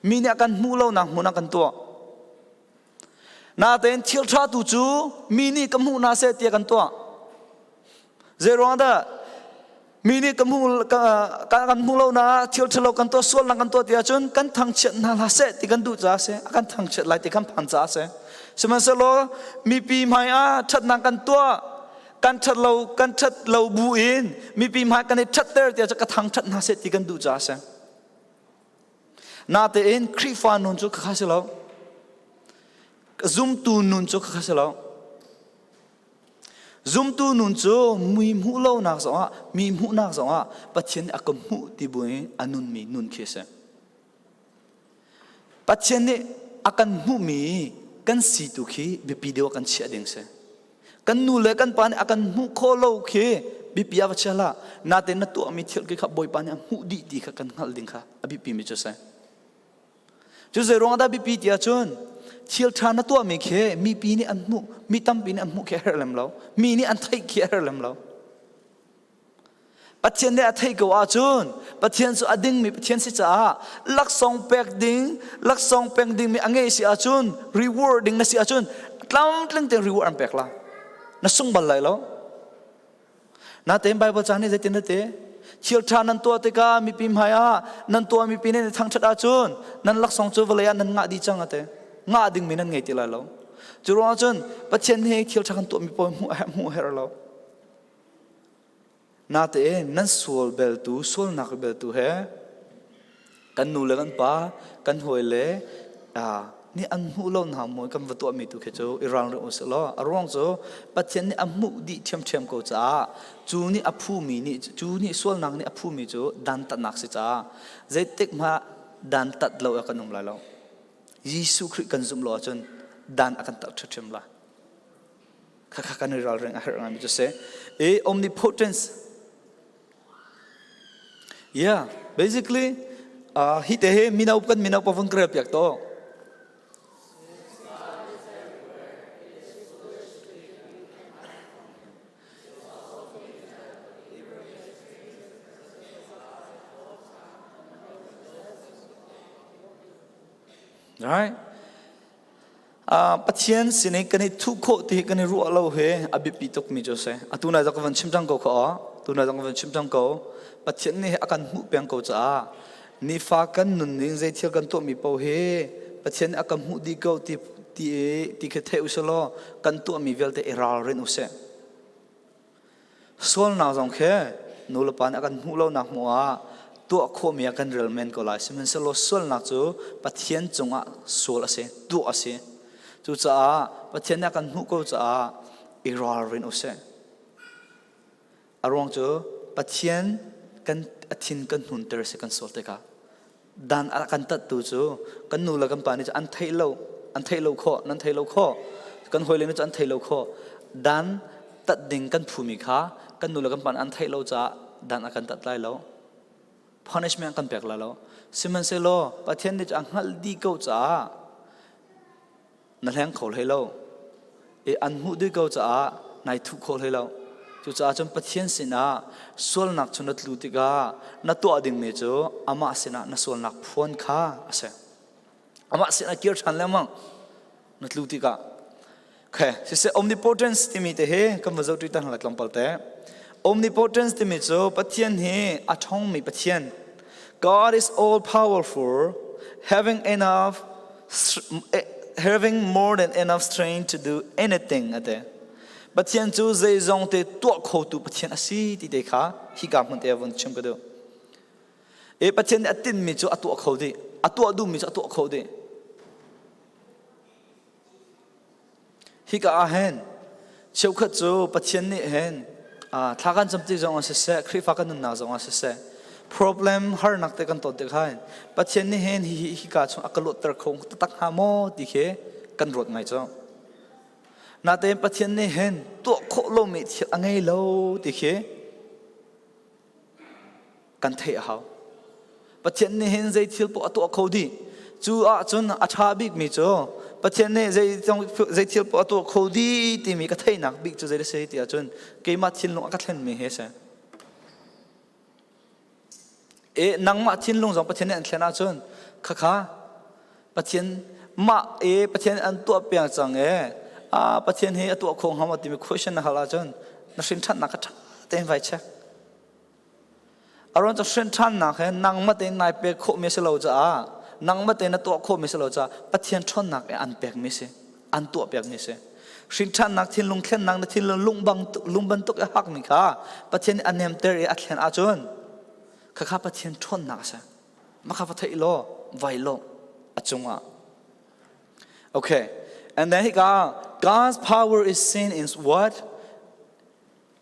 Mi nih a kan hmuh lonak hmun ah kan tuah. Natein thil ṭhatu cu mi nih ka hmuh hna seh tiah kan tuah. Zeiruangah dah mi nih ka hmuh, ka, ka, kan hmuh lonak thil ṭhalo kan tuah, sualnak kan tuah ti ahcun kan thangchiat hna hlah seh ti kan duh caah a si. A kan thangchiat lai ti kan phan caah a si. Sihmanhsehlaw mipi hmaiah ṭhatnak kan tuah, kan ṭhat lo, kan ṭhat lo buin mipi hmai kan i ṭhatter ti ahcun ka thangṭhat hna seh ti kan duh caah a si. Natein Khrihfa nun cu kha kha si lo. Zumtu nun cu kha kha si lo. Zumtu nun cu mi hmuh lonak zongah, mi hmuhnak zongah Pathian nih a ka hmuh ti buin a nunmi nun khi a si. Pathian nih a kan hmuhmi kan si tu khi biapi deuh a kan chiah ding a si. Kan nu le kan pa nih a kan hmuh khawh lo khi biapi a va chia hlah. Natein na tuahmi thil khi kha Bawipa nih a hmuh dih ti kha kan hngalh ding kha a biapimi cu a si. Cu zeiruangah dah biapi ti ahcun thil ṭha na tuahmi khi mipi nih an hmuh, mi tampi nih an hmuh khi a herh lem lo, mi nih an theih khi a herh lem lo. Pathian nih a theih ko ahcun Pathian cu a dingmi Pathian si caah laksawng pek ding, laksawng pek dingmi a ngei si ahcun, reward ding na si ahcun tlamtling tein reward an pek lai. Na sung bal lai lo. Natein Baibal ca nih zeitin na ti? Thil ṭha nan tuah tikah mipi hmaiah nan tuah, mipi nih na thangṭhat ahcun nan laksawng cu vawlei ah nan ngah dih cang a ti. Ngah dingmi nan ngei ti lai lo. Cu ruangah cun Pathian nih thil ṭha kan tuahmi pawl hmuh, hmuh herh lo. Natein nan sual beltu, sualnak beltu he kan nu le kan pa, kan hawile, aa, nih an hmuh lo hna maw kan va tuahmi tu khi cu i ralring u sih law. A ruang cu Pathian nih a hmuh dih ṭhiamṭhiam ko caah cu nih a phumi nih, cu nih sualnak nih a phumi cu dantatnak si caah zeitik hmanh dantat lo a kan um lai lo. Jesuh Khrih kan zumh lo ahcun dan a kan tat ṭhiamṭhiam lai. Kha kha kan i ralring a herh ngai mi cu si. E, omnipotence. Yeah, basically, ah, hi te hi mino kan mino pa vun ka rel piak to. Right? Ah, Pathian sin i kan i thuh khawh ti hi kan i ruah lo hi a biapi tukmi cu a si. A tunai zong ka van chim ṭang ko kha aw. Tunai zong ka van chim ṭang ko. Pathian nih a kan hmuh peng ko caah nifa kan nun ning zei thil kan tuahmi paoh hi Pathian nih a kan hmuh dih ko ti, ti, ti khi theih u sih law, kan tuahmi vialte i ralrin u sih. Sualnak zong khi nu le pa nih a kan hmuh lonak hmuh ah tuah khawhmi a kan rel men ko lai. Sihmanhsehlaw sualnak cu Pathian cungah sual a si, tuah a si. Cucaah Pathian nih a kan hmuh ko caah i ralrin u sih. A ruang cu Pathian kan, a thin kan hnunter a si kan sual tikah. Dan a kan tattu cu kan nu le kan pa nih cu an theih lo, an theih lo khawh, nan theih lo khawh, kan hawile nih cu an theih lo khawh. Dan tat ding kan phumi kha kan nu le kan pa nih an theih lo caah dan a kan tat lai lo. Punishment kan pek lai lo. Sihmanhsehlaw Pathian nih cu a hngalh dih ko caah na hleng kho hlei lo. I an hmuh dih ko caah naa thuh kho hlei lo. Cucaah cun Pathian sinah sualnak cu na tlu tikah na tuah dingmi cu amah sinah na sualnak phuan kha a si. Amah sinah kir ṭhan lengmang na tlu tikah. Okay, siseh, omnipotence timi te hi kan va zoh ṭi ta hna lai tlawmpal te. Omnipotence timi cu Pathian hi a ṭhawngmi Pathian. God is all powerful, having enough, having more than enough strength to do anything, a ti. Pathian cu zeizong te tuah khotu Pathian a si ti te kha hika hmun te a vun chim ka duh. E, Pathian nih a tinhmi cu a tuah kho dih, a tuah duhmi cu a tuah kho dih. Hika ah hin cheukhat cu Pathian nih hin, aa, thla kan cam tik zong ah siseh, Khrihfa kan nunnak zong ah siseh, problem harnak te kan ton tik hin Pathian nih hin hi, hi, hika chung a ka luatter kho taktak hnga maw ti khi kan ruat ngai cu. Natein Pathian nih hin tuah khawh lomi thil a ngei lo ti khi kan theih a hau. Pathian nih hin zei thil paoh a tuah kho dih. Cu ahcun a ṭha bikmi cu Pathian nih zei, zei thil paoh a tuah kho dih timi ka theihnak bik cu zei a si ti ahcun keimah thinlung a ka thlenmi hi a si. E, nangmah thinlung zong Pathian nih an thlen ahcun khakha Pathian mah e, Pathian an tuah piak cang e, a, Pathian hi a tuah kho hnga maw timi question na hal ahcun na hrinṭhannak kha ṭha tein vai check. A ruang cu hrinṭhannak he nangmah tein nai pek khawhmi a si lo caah, nangmah tein na tuah khawhmi a si lo caah, Pathian ṭhawnnak e an pekmi a si, an tuah pekmi a si. Hrinṭhannak, thinlung thlennak, na thinlung lung bang, lung bantuk i a hakmi kha Pathian nih a nemter i a thlen ahcun, khakha Pathian ṭhawnnak a si. Mah kha va theih law, vai law a cungah. Okay. And then hika, God's power is seen in what?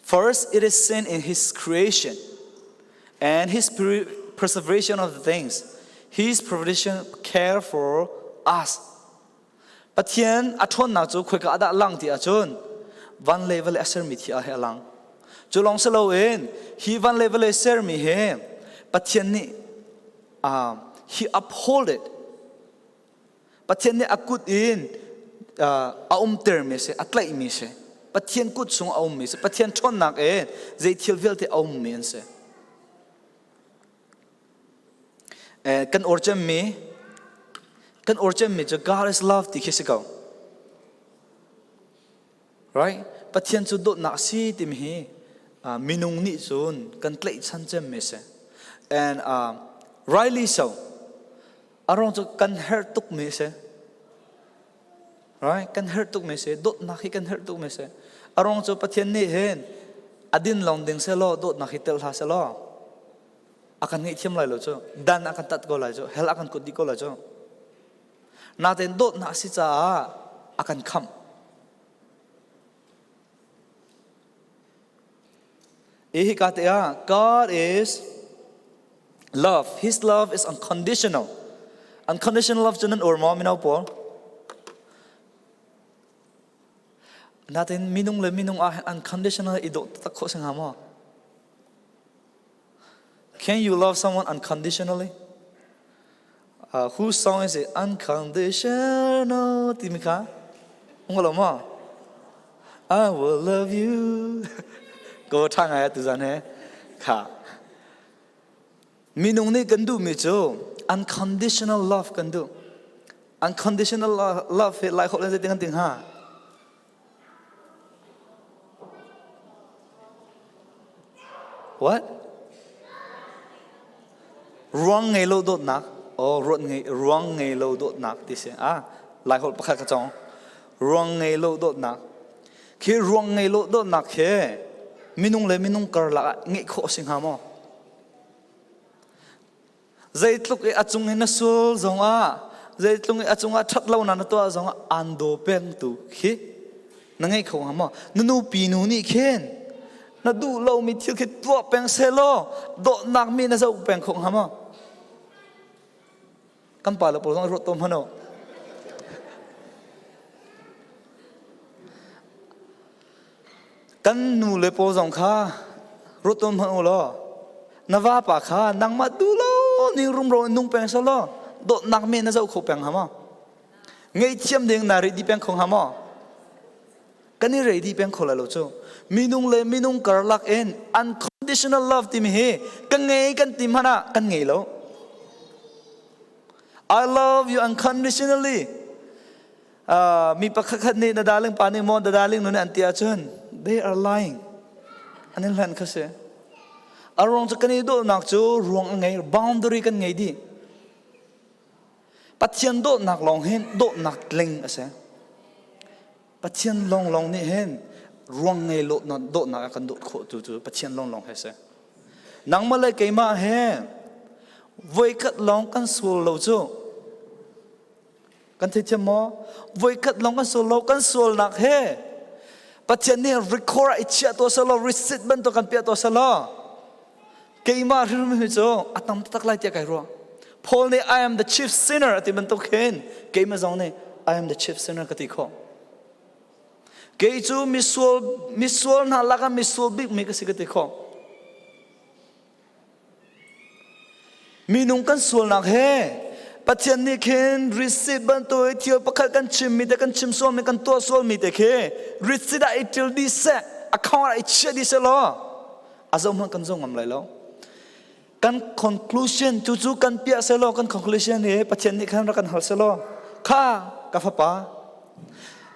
First, it is seen in his creation and his pre-, preservation of the things. His provision care for us. Pathian a ṭhawnnak cu khoika ah dah a lang ti ahcun van le vawlei a sermi thil ah hi a lang. Cu lawng si loin hi van le vawlei sermi hi Pathian nih, ah, he upholded. Pathian nih a kut in, ah, a umtermi a si, a tlaihmi a si. Pathian kut chung a ummi a si. Pathian ṭhawnnak in zei thil vialte a ummi an si. Eh, kan orcemmi, kan orcemmi cu God is love ti khi si ko. Right? Pathian cu dawtnak a si timi hi, ah, minung nih cun kan tlaih chan cemmi a si. And, ah, rightly so. A ruang cu kan herh tukmi a si. Right? Kan herh tukmi a si. Dawtnak hi kan herh tukmi a si. A ruang cu Pathian nih hin a din lawng ding sehlaw, dawtnak hi telh hlah sehlaw, a kan ngaihthiam lai lo cu, dan a kan tat ko lai cu, hell a kan kut dih ko lai cu. Natein dawtnak a si caah a kan khamh. I hika te ah, God is love. His love is unconditional. Unconditional love cu nan ur maw, mino pawl? Natein minung le minung ah unconditional i dawh taktak khawh si hnga maw? Can you love someone unconditionally? Uh, whose song is it? Unconditional timi kha. Hung lo maw? I will love you. Ko ṭha ngai tu zan he. Kha. Minung nih kan duhmi cu unconditional love kan duh. Unconditional lo-, love hi Lai holh in zeitin kan ti hnga? What? Ruang ngei lo dawtnak. Oh, ruang ngei, ruang ngei lo dawtnak ti si. Ah, Lai holh pakhat ka cawng. Ruang ngei lo dawtnak. Khi ruang ngei lo dawtnak khi minung le minung karlak ah ngeih khawh a si hnga maw? Zeitluk i a cung i na sual zongah, zeitluk i a cungah ṭhat lonak na tuah zongah an daw pengtu khi na ngei kho hnga maw? Na nupi nu nih khin na duh lomi thil khi tuah peng sehlaw, dawtnak mi na zoh peng kho hnga maw? Kan pa le pawl zong i ruat tawn hmanh u. Kan nu le pawl zong kha ruat tawn hmanh u law, na vapa kha nangmah duh lo ning rumro in nung peng sehlaw, dawtnak mi na zoh kho peng hnga maw? Ngaihthiam ding na ready peng kho hnga maw? Kan i ready peng kho lai lo cu. Minung le minung karlak in unconditional love timi hi ka ngei kan ti hmanh ah kan ngei lo. I love you unconditionally. Ah, mi pakhatkhat nih, na darling pa nih maw, na darling nu nih an ti ahcun, they are lying. An in hlan kha si. A ruang cu kan i dawhnak cu ruang a ngei, boundary kan ngei dih. Pathian dawhnak lawng hin dawhnak tling a si. Pathian lawnglawng nih hin Ruang ngei lo na, dawtnak a kan dawt khawh tu cu Pathian lawnglawng he si. Nangmah le keimah he voikhat lawng kan sual lo cu kan theithiam maw? Voikhat lawng kan sual lo, kan sualnak he Pathian nih record ah i chiah tuah seh law, receipt bantuk kan piah tuah seh law. Keimah hrimhrim hi cu a tam taktak lai tiah kai ruah. Paul nih, "I am the chief sinner," a ti bantuk hin keimah zong nih, "I am the chief sinner," ka ti khawh. Kei cu misual, misual hna lakah misual bikmi ka si ka ti khawh. Minung kan sualnak he Pathian nih khin receipt bantuk thil pakhat kan chimmi te, kan chim sualmi, kan tuah sualmi te khi receipt ah i ṭil dih seh, account ah i chiah dih seh law, a zohhmanh kan zoh ngam lai lo. Kan conclusion, cucu kan piah seh law, kan conclusion hi Pathian nih khan rak kan hal seh law. Kha, ka fapa,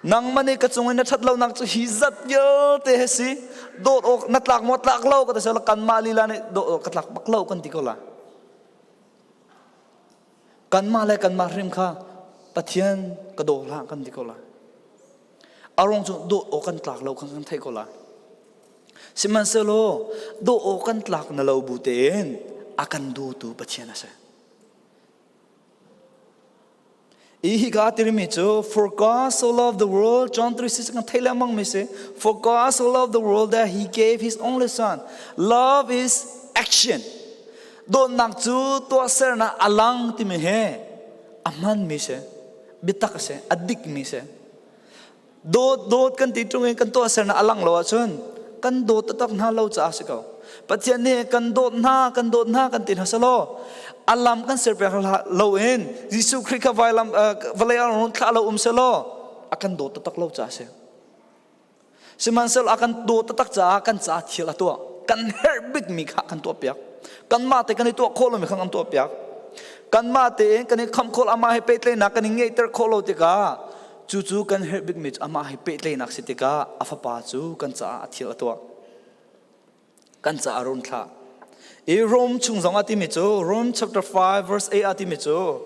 nangmah nih ka cungin na ṭhat lonak cu hi zat vialte he si. Dawt awk na tlak maw, tlak lo ka ti seh law, kanmah lila nih dawt awk ka tlak bak lo kan ti ko lai. Kanmah le kanmah hrim kha Pathian ka daw hlah kan ti ko lai. A ruang cu dawt awk kan tlak lo khan kan theih ko lai. Sihmanhsehlaw dawt awk kan tlak na lo bu tein a kan dawtu Pathian a si. I hi ka a tirmi cu, "For God so loved the world," John three six kan theih lengmang mi si. "For God so loved the world that he gave his only son." Love is action. Dawtnak cu tuahsernak a lang timi he a hmanmi si, biatak a si, a dikmi si. Dawt, dawt kan ti ṭung in kan tuahsernak a lang lo ahcun kan dawt taktak hna lo caah a si ko. Pathian nih kan dawt hna, kan dawt hna kan ti hna seh law, a lam kan serpiak hlah lo in Jesuh Khrih kha vailam, eh, vawlei ah run thlah lo um seh law, a kan dawt taktak lo caah a si. Sihmanhsehlaw a kan dawt taktak caah kan caah thil a tuah. Kan herh bikmi kha kan tuahpiak. Kanmah te kan i tuah khawh lomi kha kan tuahpiak. Kanmah tein kan i khamh khawh, amah he pehtlaihnak kan i ngeihter khawh lo tikah, cucu kan herh bikmi cu amah he pehtlaihnak si tikah a Fapa cu kan caah a thil a tuah. Kan caah a run thlah. I Rom chung zong a timi cu, Rom chapter five verse eight a timi cu,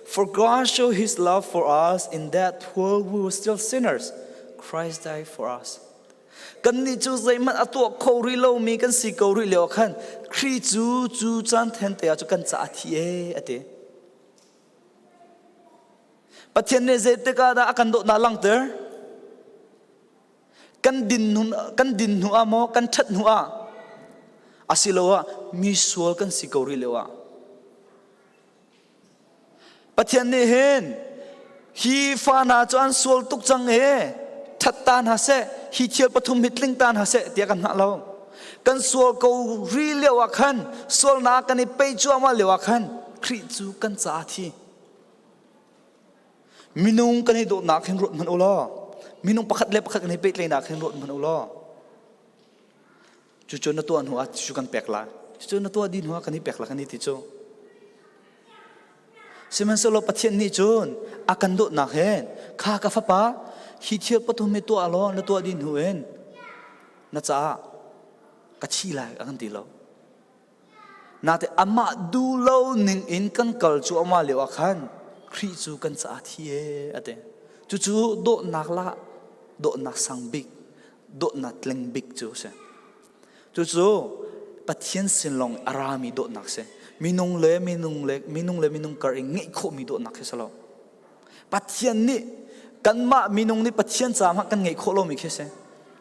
"For God showed his love for us in that while we were still sinners, Christ died for us." Kannih cu zeihmanh a tuah kho rih lomi kan si ko rih lio ah khan Khrih cu cu caan then te ah cu kan caah a thi e, a ti. Pathian nih zeitik ah dah a kan dawtnak langter? Kan din hnu, kan din hnu ah maw, kan ṭhat hnu ah? Asiloah misual kan si ko rih lio ah. Pathian nih hin, "Hi fa hna cu an sual tuk cang e, ṭhat ta hna seh, hi thil pathum hi tling ta hna seh," tiah kan hngah lo. Kan sual ko rih lio ah khan, sualnak kan i peih cuahmah lio ah khan Khrih cu kan caah a thi. Minung kan i dawtnak hin ruat hmanh u law, minung pakhat le pakhat kan i pehtlaihnak hin ruat hmanh u law. Cucu na tuah hnu ah cucu kan pek lai. Cucu na tuah dih hnu ah kan i pek lai kan i ti cu. Sihmanhsehlaw Pathian nih cun a kan dawtnak hin, "Kha ka fapa, hi thil pathum hi tuah law, na tuah dih hnu in na caah ka thi lai," a kan ti lo. Nate amah duh lo ning in kan kal cuahmah lio ah khan Khrih cu kan caah a thi e, a ti. Cucu dawtnak lah, dawtnak sang bik, dawtnak tleng bik cu a si. Cucu Pathian sin lawng a rami dawtnak si. Minung le minung le, minung le minung kar in ngeih khawhmi dawtnak khi si lo. Pathian nih, kanmah minung nih Pathian caah hmanh kan ngeih khawh lomi khi si.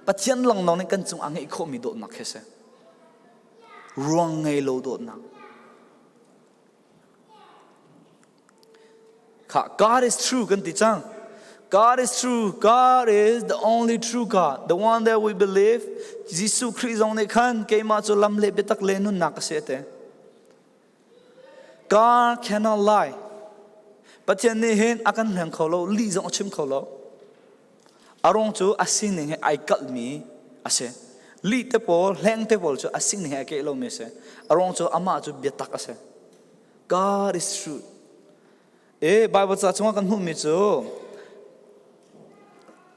Pathian langlawng nih kan cungah a ngeih khawhmi dawtnak khi si. Ruang ngei lo dawtnak. Kha, "God is true," kan ti cang. "God is true. God is the only true God, the one that we believe." Jesuh Khrih zong nih khan keimah cu lam le biatak le nunnak a si, a ti. "God cannot lie." Pathian nih hin a kan hleng kho lo, lih zong a chim kho lo. A ruang cu a sining he aa kalhmi a si. Lih te pawl, hleng te pawl cu a sining he aa kaih lomi a si. A ruang cu amah cu biatak a si. God is true. Eh, Bible ca chungah kan hmuhmi cu,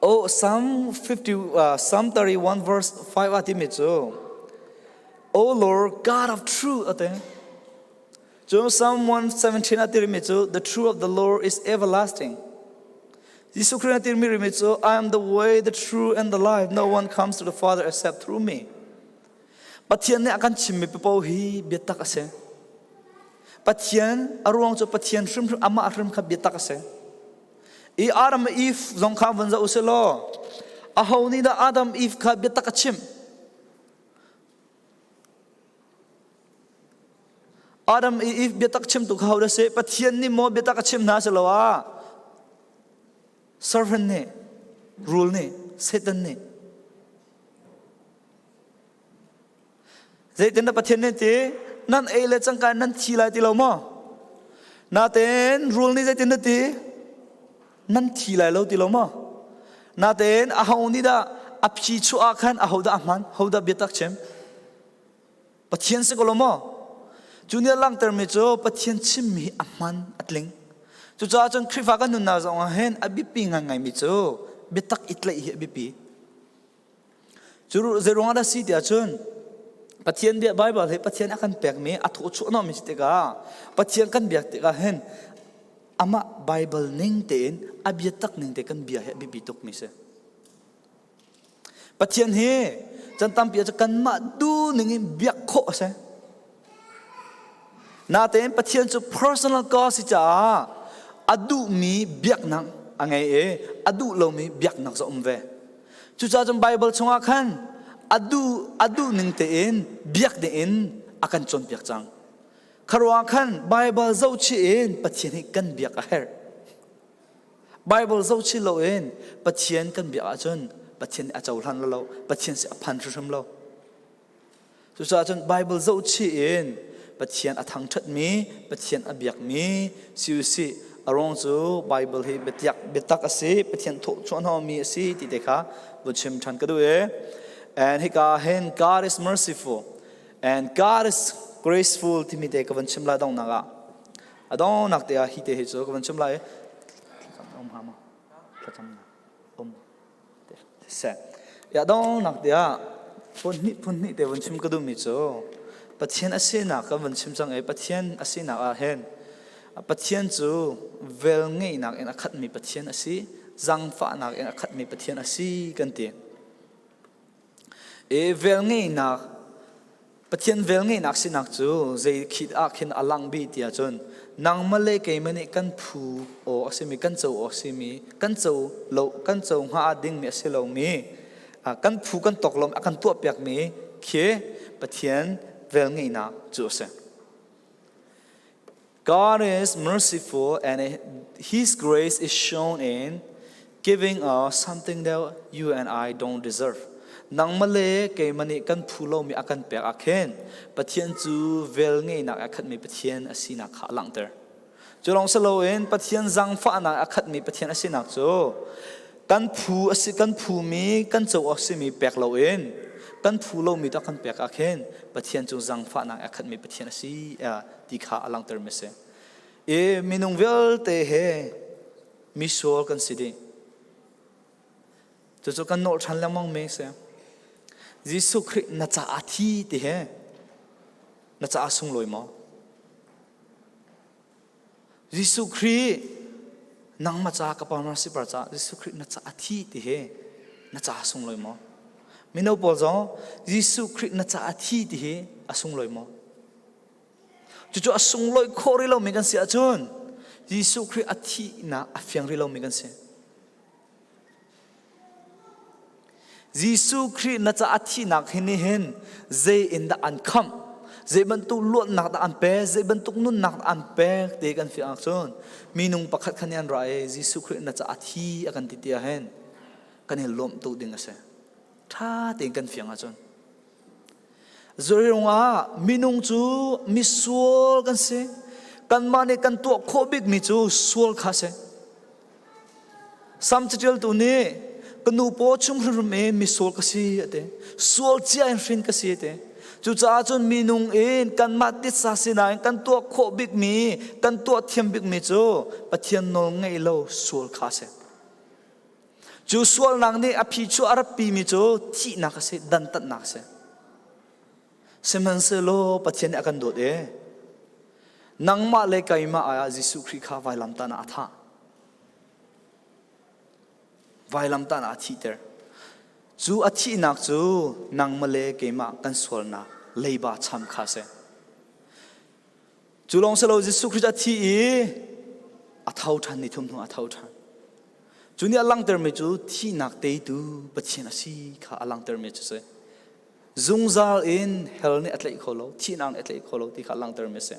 oh, Psalm fifty, uh, Psalm thirty-one verse five a timi cu, "O Lord, God of truth," a ti. Cu Psalm one seventeen a tirmi cu, "The truth of the Lord is everlasting." Jesuh Khrih in a timi rimi cu, "I am the way, the truth, and the life. No one comes to the Father except through me." Pathian nih a kan chimmi pipo hi biatak a si. Pathian a ruang cu Pathian hrimhrim, amah hrim kha biatak a si. I Adam Eve zong kha vun zoh u sih law, aho nih dah Adam Eve kha biatak a chimh? Adam i Eve biatak chimtu kha ho dah si? Pathian nih maw biatak a chimh hna si lo ah, serpent nih, rul nih, Satan nih. Zeitindah Pathian nih ti, "Nan ei le cangka in nan thi lai," ti lo maw? Natein rul nih zeitindah ti, "Nan thi lai lo," ti lo maw? Natein aho nih dah a phi chuah ah khan aho dah a hman, ho dah biatak chim? Pathian si ko lo maw? Cu nih a langhtermi cu Pathian chimmi a hman, a tling. Cucaah cun Khrihfa kan nunnak zong ah hin a biapi ngaingaimi cu biatak i tlaih hi a biapi. Cu zeiruangah dah si ti ahcun, Pathian bia Baibal hi Pathian a kan pekmi, a thawh chuah nawhmi si tikah, Pathian kan biak tikah hin amah Baibal ning tein a biatak ning te kan bia hi a biapi tukmi si. Pathian hi can tampi ah cu kanmah duh ning in biak khawh a si. Natein Pathian cu personal God si caah a duhmi biaknak a ngei i a duh lomi biaknak zong um ve. Cucaah cun Baibal chungah khan a duh, a duh ning tein biak dingin a kan cawnpiak cang. Khuaruah khan Baibal zoh chih in Pathian hi kan biak a herh. Baibal zoh chih loin Pathian kan biak ahcun Pathian nih a cohlan lo, Pathian si a phan hrimhrim lo. Cucaah cun Baibal zoh chih in Pathian a thangṭhatmi, Pathian a biakmi si usih. A ruang cu Baibal hi biatak, biatak a si, Pathian thawh chuah nawhmi a si ti te kha vun chim ṭhan ka duh i. And hika hin, "God is merciful and God is graceful," timi te ka vun chim lai donghnak ah, a donghnak te ah hi te hi cu ka vun chim lai. Thlacam um hnga maw? Thlacam um. Seh. Ya, a donghnak te ah phun hnih, phun hnih te vun chim ka duhmi cu Pathian a sinak kan vun chim cang i, Pathian a sinak ah hin Pathian cu velngeihnak in a khatmi Pathian a si, zangfahnak in a khatmi Pathian a si kan ti. I velngeihnak, Pathian velngeihnak sinak cu zei khi ah khin a langhbih ti ahcun, nangmah le keimah nih kan phu aw a simi, kan co aw a simi, kan co lo, kan co hnga ah dingmi a si lomi, aa, kan phu kan tawk lomi a kan tuahpiakmi khi Pathian velngeihnak cu a si. God is merciful and His grace is shown in giving us something that you and I don't deserve. Nangmah le keimah nih kan phu lomi a kan pek ah khin Pathian cu velngeihnak a khatmi Pathian a sinak kha a langhter. Cu lawng si loin Pathian zangfahnak a khatmi Pathian a sinak cu kan phu a si, kan phumi, kan co a simi pek loin kan phu lomi tu a kan pek ah khin Pathian cu zangfahnak a khatmi Pathian a si, aa, ti kha a langhtermi a si. I minung vialte he misual kan si dih. Cucu kan nolh ṭhan lengmangmi a si. Jesuh Khrih na caah a thi ti he na caah a sunglawi maw? Jesuh Khrih, nangmah ca, ka parmar si par ca, Jesuh Khrih na caah a thi ti hi na caah a sunglawi maw? Mino pawl zong Jesuh Khrih na caah a thi ti hi a sunglawi maw? Cucu a sunglawi khawh rih lomi kan si ahcun Jesuh Khrih a thihnak a fiang rih lomi kan si. Jesuh Khrih na caah a thihnak hi nih hin zei in dah an khamh, zei bantuk luatnak dah an pe, zei bantuk nunnak dah an pek ti kan fiang ahcun, minung pakhat khan an ra i Jesuh Khrih na caah a thi a kan ti ti ah hin kan i lawmh tuk ding a si. Ṭha tein kan fiang ahcun, Curuangah minung cu misual kan si. Kanmah nih kan tuah khawh bikmi cu sual kha a si. Sam caṭialtu nih, "Ka nu paw chung hrimhrim in misual ka si," a ti. "Sual cia in hrin ka si," a ti. Cucaah cun minung in kanmah titsa sinain kan tuah khawh bikmi, kan tuah thiam bikmi cu Pathian nawl ngeih lo sual kha a si. Cu sualnak nih a phichuah a ratpimi cu thihnak a si, dantatnak a si. Sihmanhsehlaw Pathian nih a kan dawt i nangmah le keimah ai ah Jesuh Khrih kha vailamtah ah a thah. vailamtahna a thihter. Cu a thihnak cu nangmah le keimah kan sualnak leiba cham kha a si. Cu lawng si lo, Jesuh Khrih a thih i a tho ṭhan, ni thum hnu a tho ṭhan. Cu nih a langhtermi cu thihnak teitu Pathian a si kha a langhtermi cu si. Zungzal in hell nih a tlaih kho lo, thihnak nih a tlaih kho lo ti kha a langhtermi a si.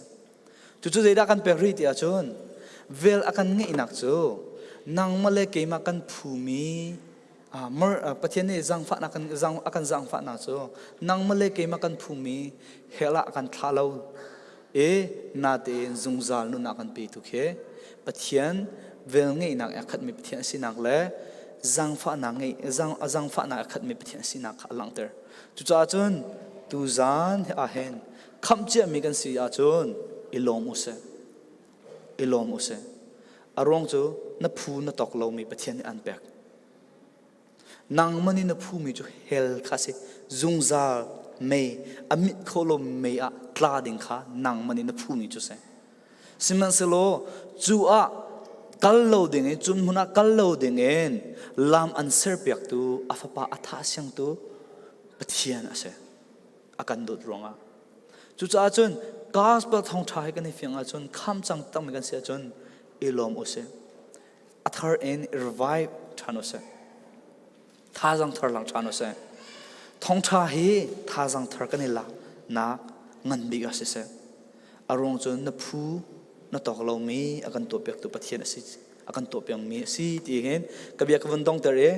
Cucu zeidah kan pek rih ti ahcun, vel a kan ngeihnak cu nangmah le keimah kan phumi, aa, mor-, aa, Pathian nih zangfahnak kan, zang, a kan zangfahnak cu nangmah le keimah kan phumi hell ah a kan thlah lo. E, natein zungzal nunnak kan petu khi Pathian vel ngeihnak i a khatmi Pathian a sinak le zangfahnak ngeih, zang, zangfahnak i a khatmi Pathian a sinak kha a langhter. Cucaah cun tuzan ah hin khamh ciami kan si ahcun i lawm u sih. I lawm u sih. A ruang cu na phu na tawk lomi Pathian nih an pek. Nangmah nih na phumi cu hell kha a si. Zungzal mei, a mit kho lo mei ah tla ding kha nangmah nih na phumi cu si. Sihmanhsehlaw cu ah kal lo ding in, cun hmun ah kal lo ding in lam an serpiaktu, a Fapa a thah siangtu Pathian a si, a kan dawt ruangah. Cucaah cun gospel thawngṭha hi kan i fiang ahcun, khamh cang takmi kan si ahcun i lawm u sih. A thar in i revive ṭhan u sih. Thazaang thar hlang ṭhan u sih. Thawngṭha hi thazaang thar kan i laknak ngan bik a si seh. A ruang cun na phu, na tawk lomi a kan tuahpiaktu Pathian a si, a kan tuahpiakmi a si ti hin ka bia ka vun dongter i,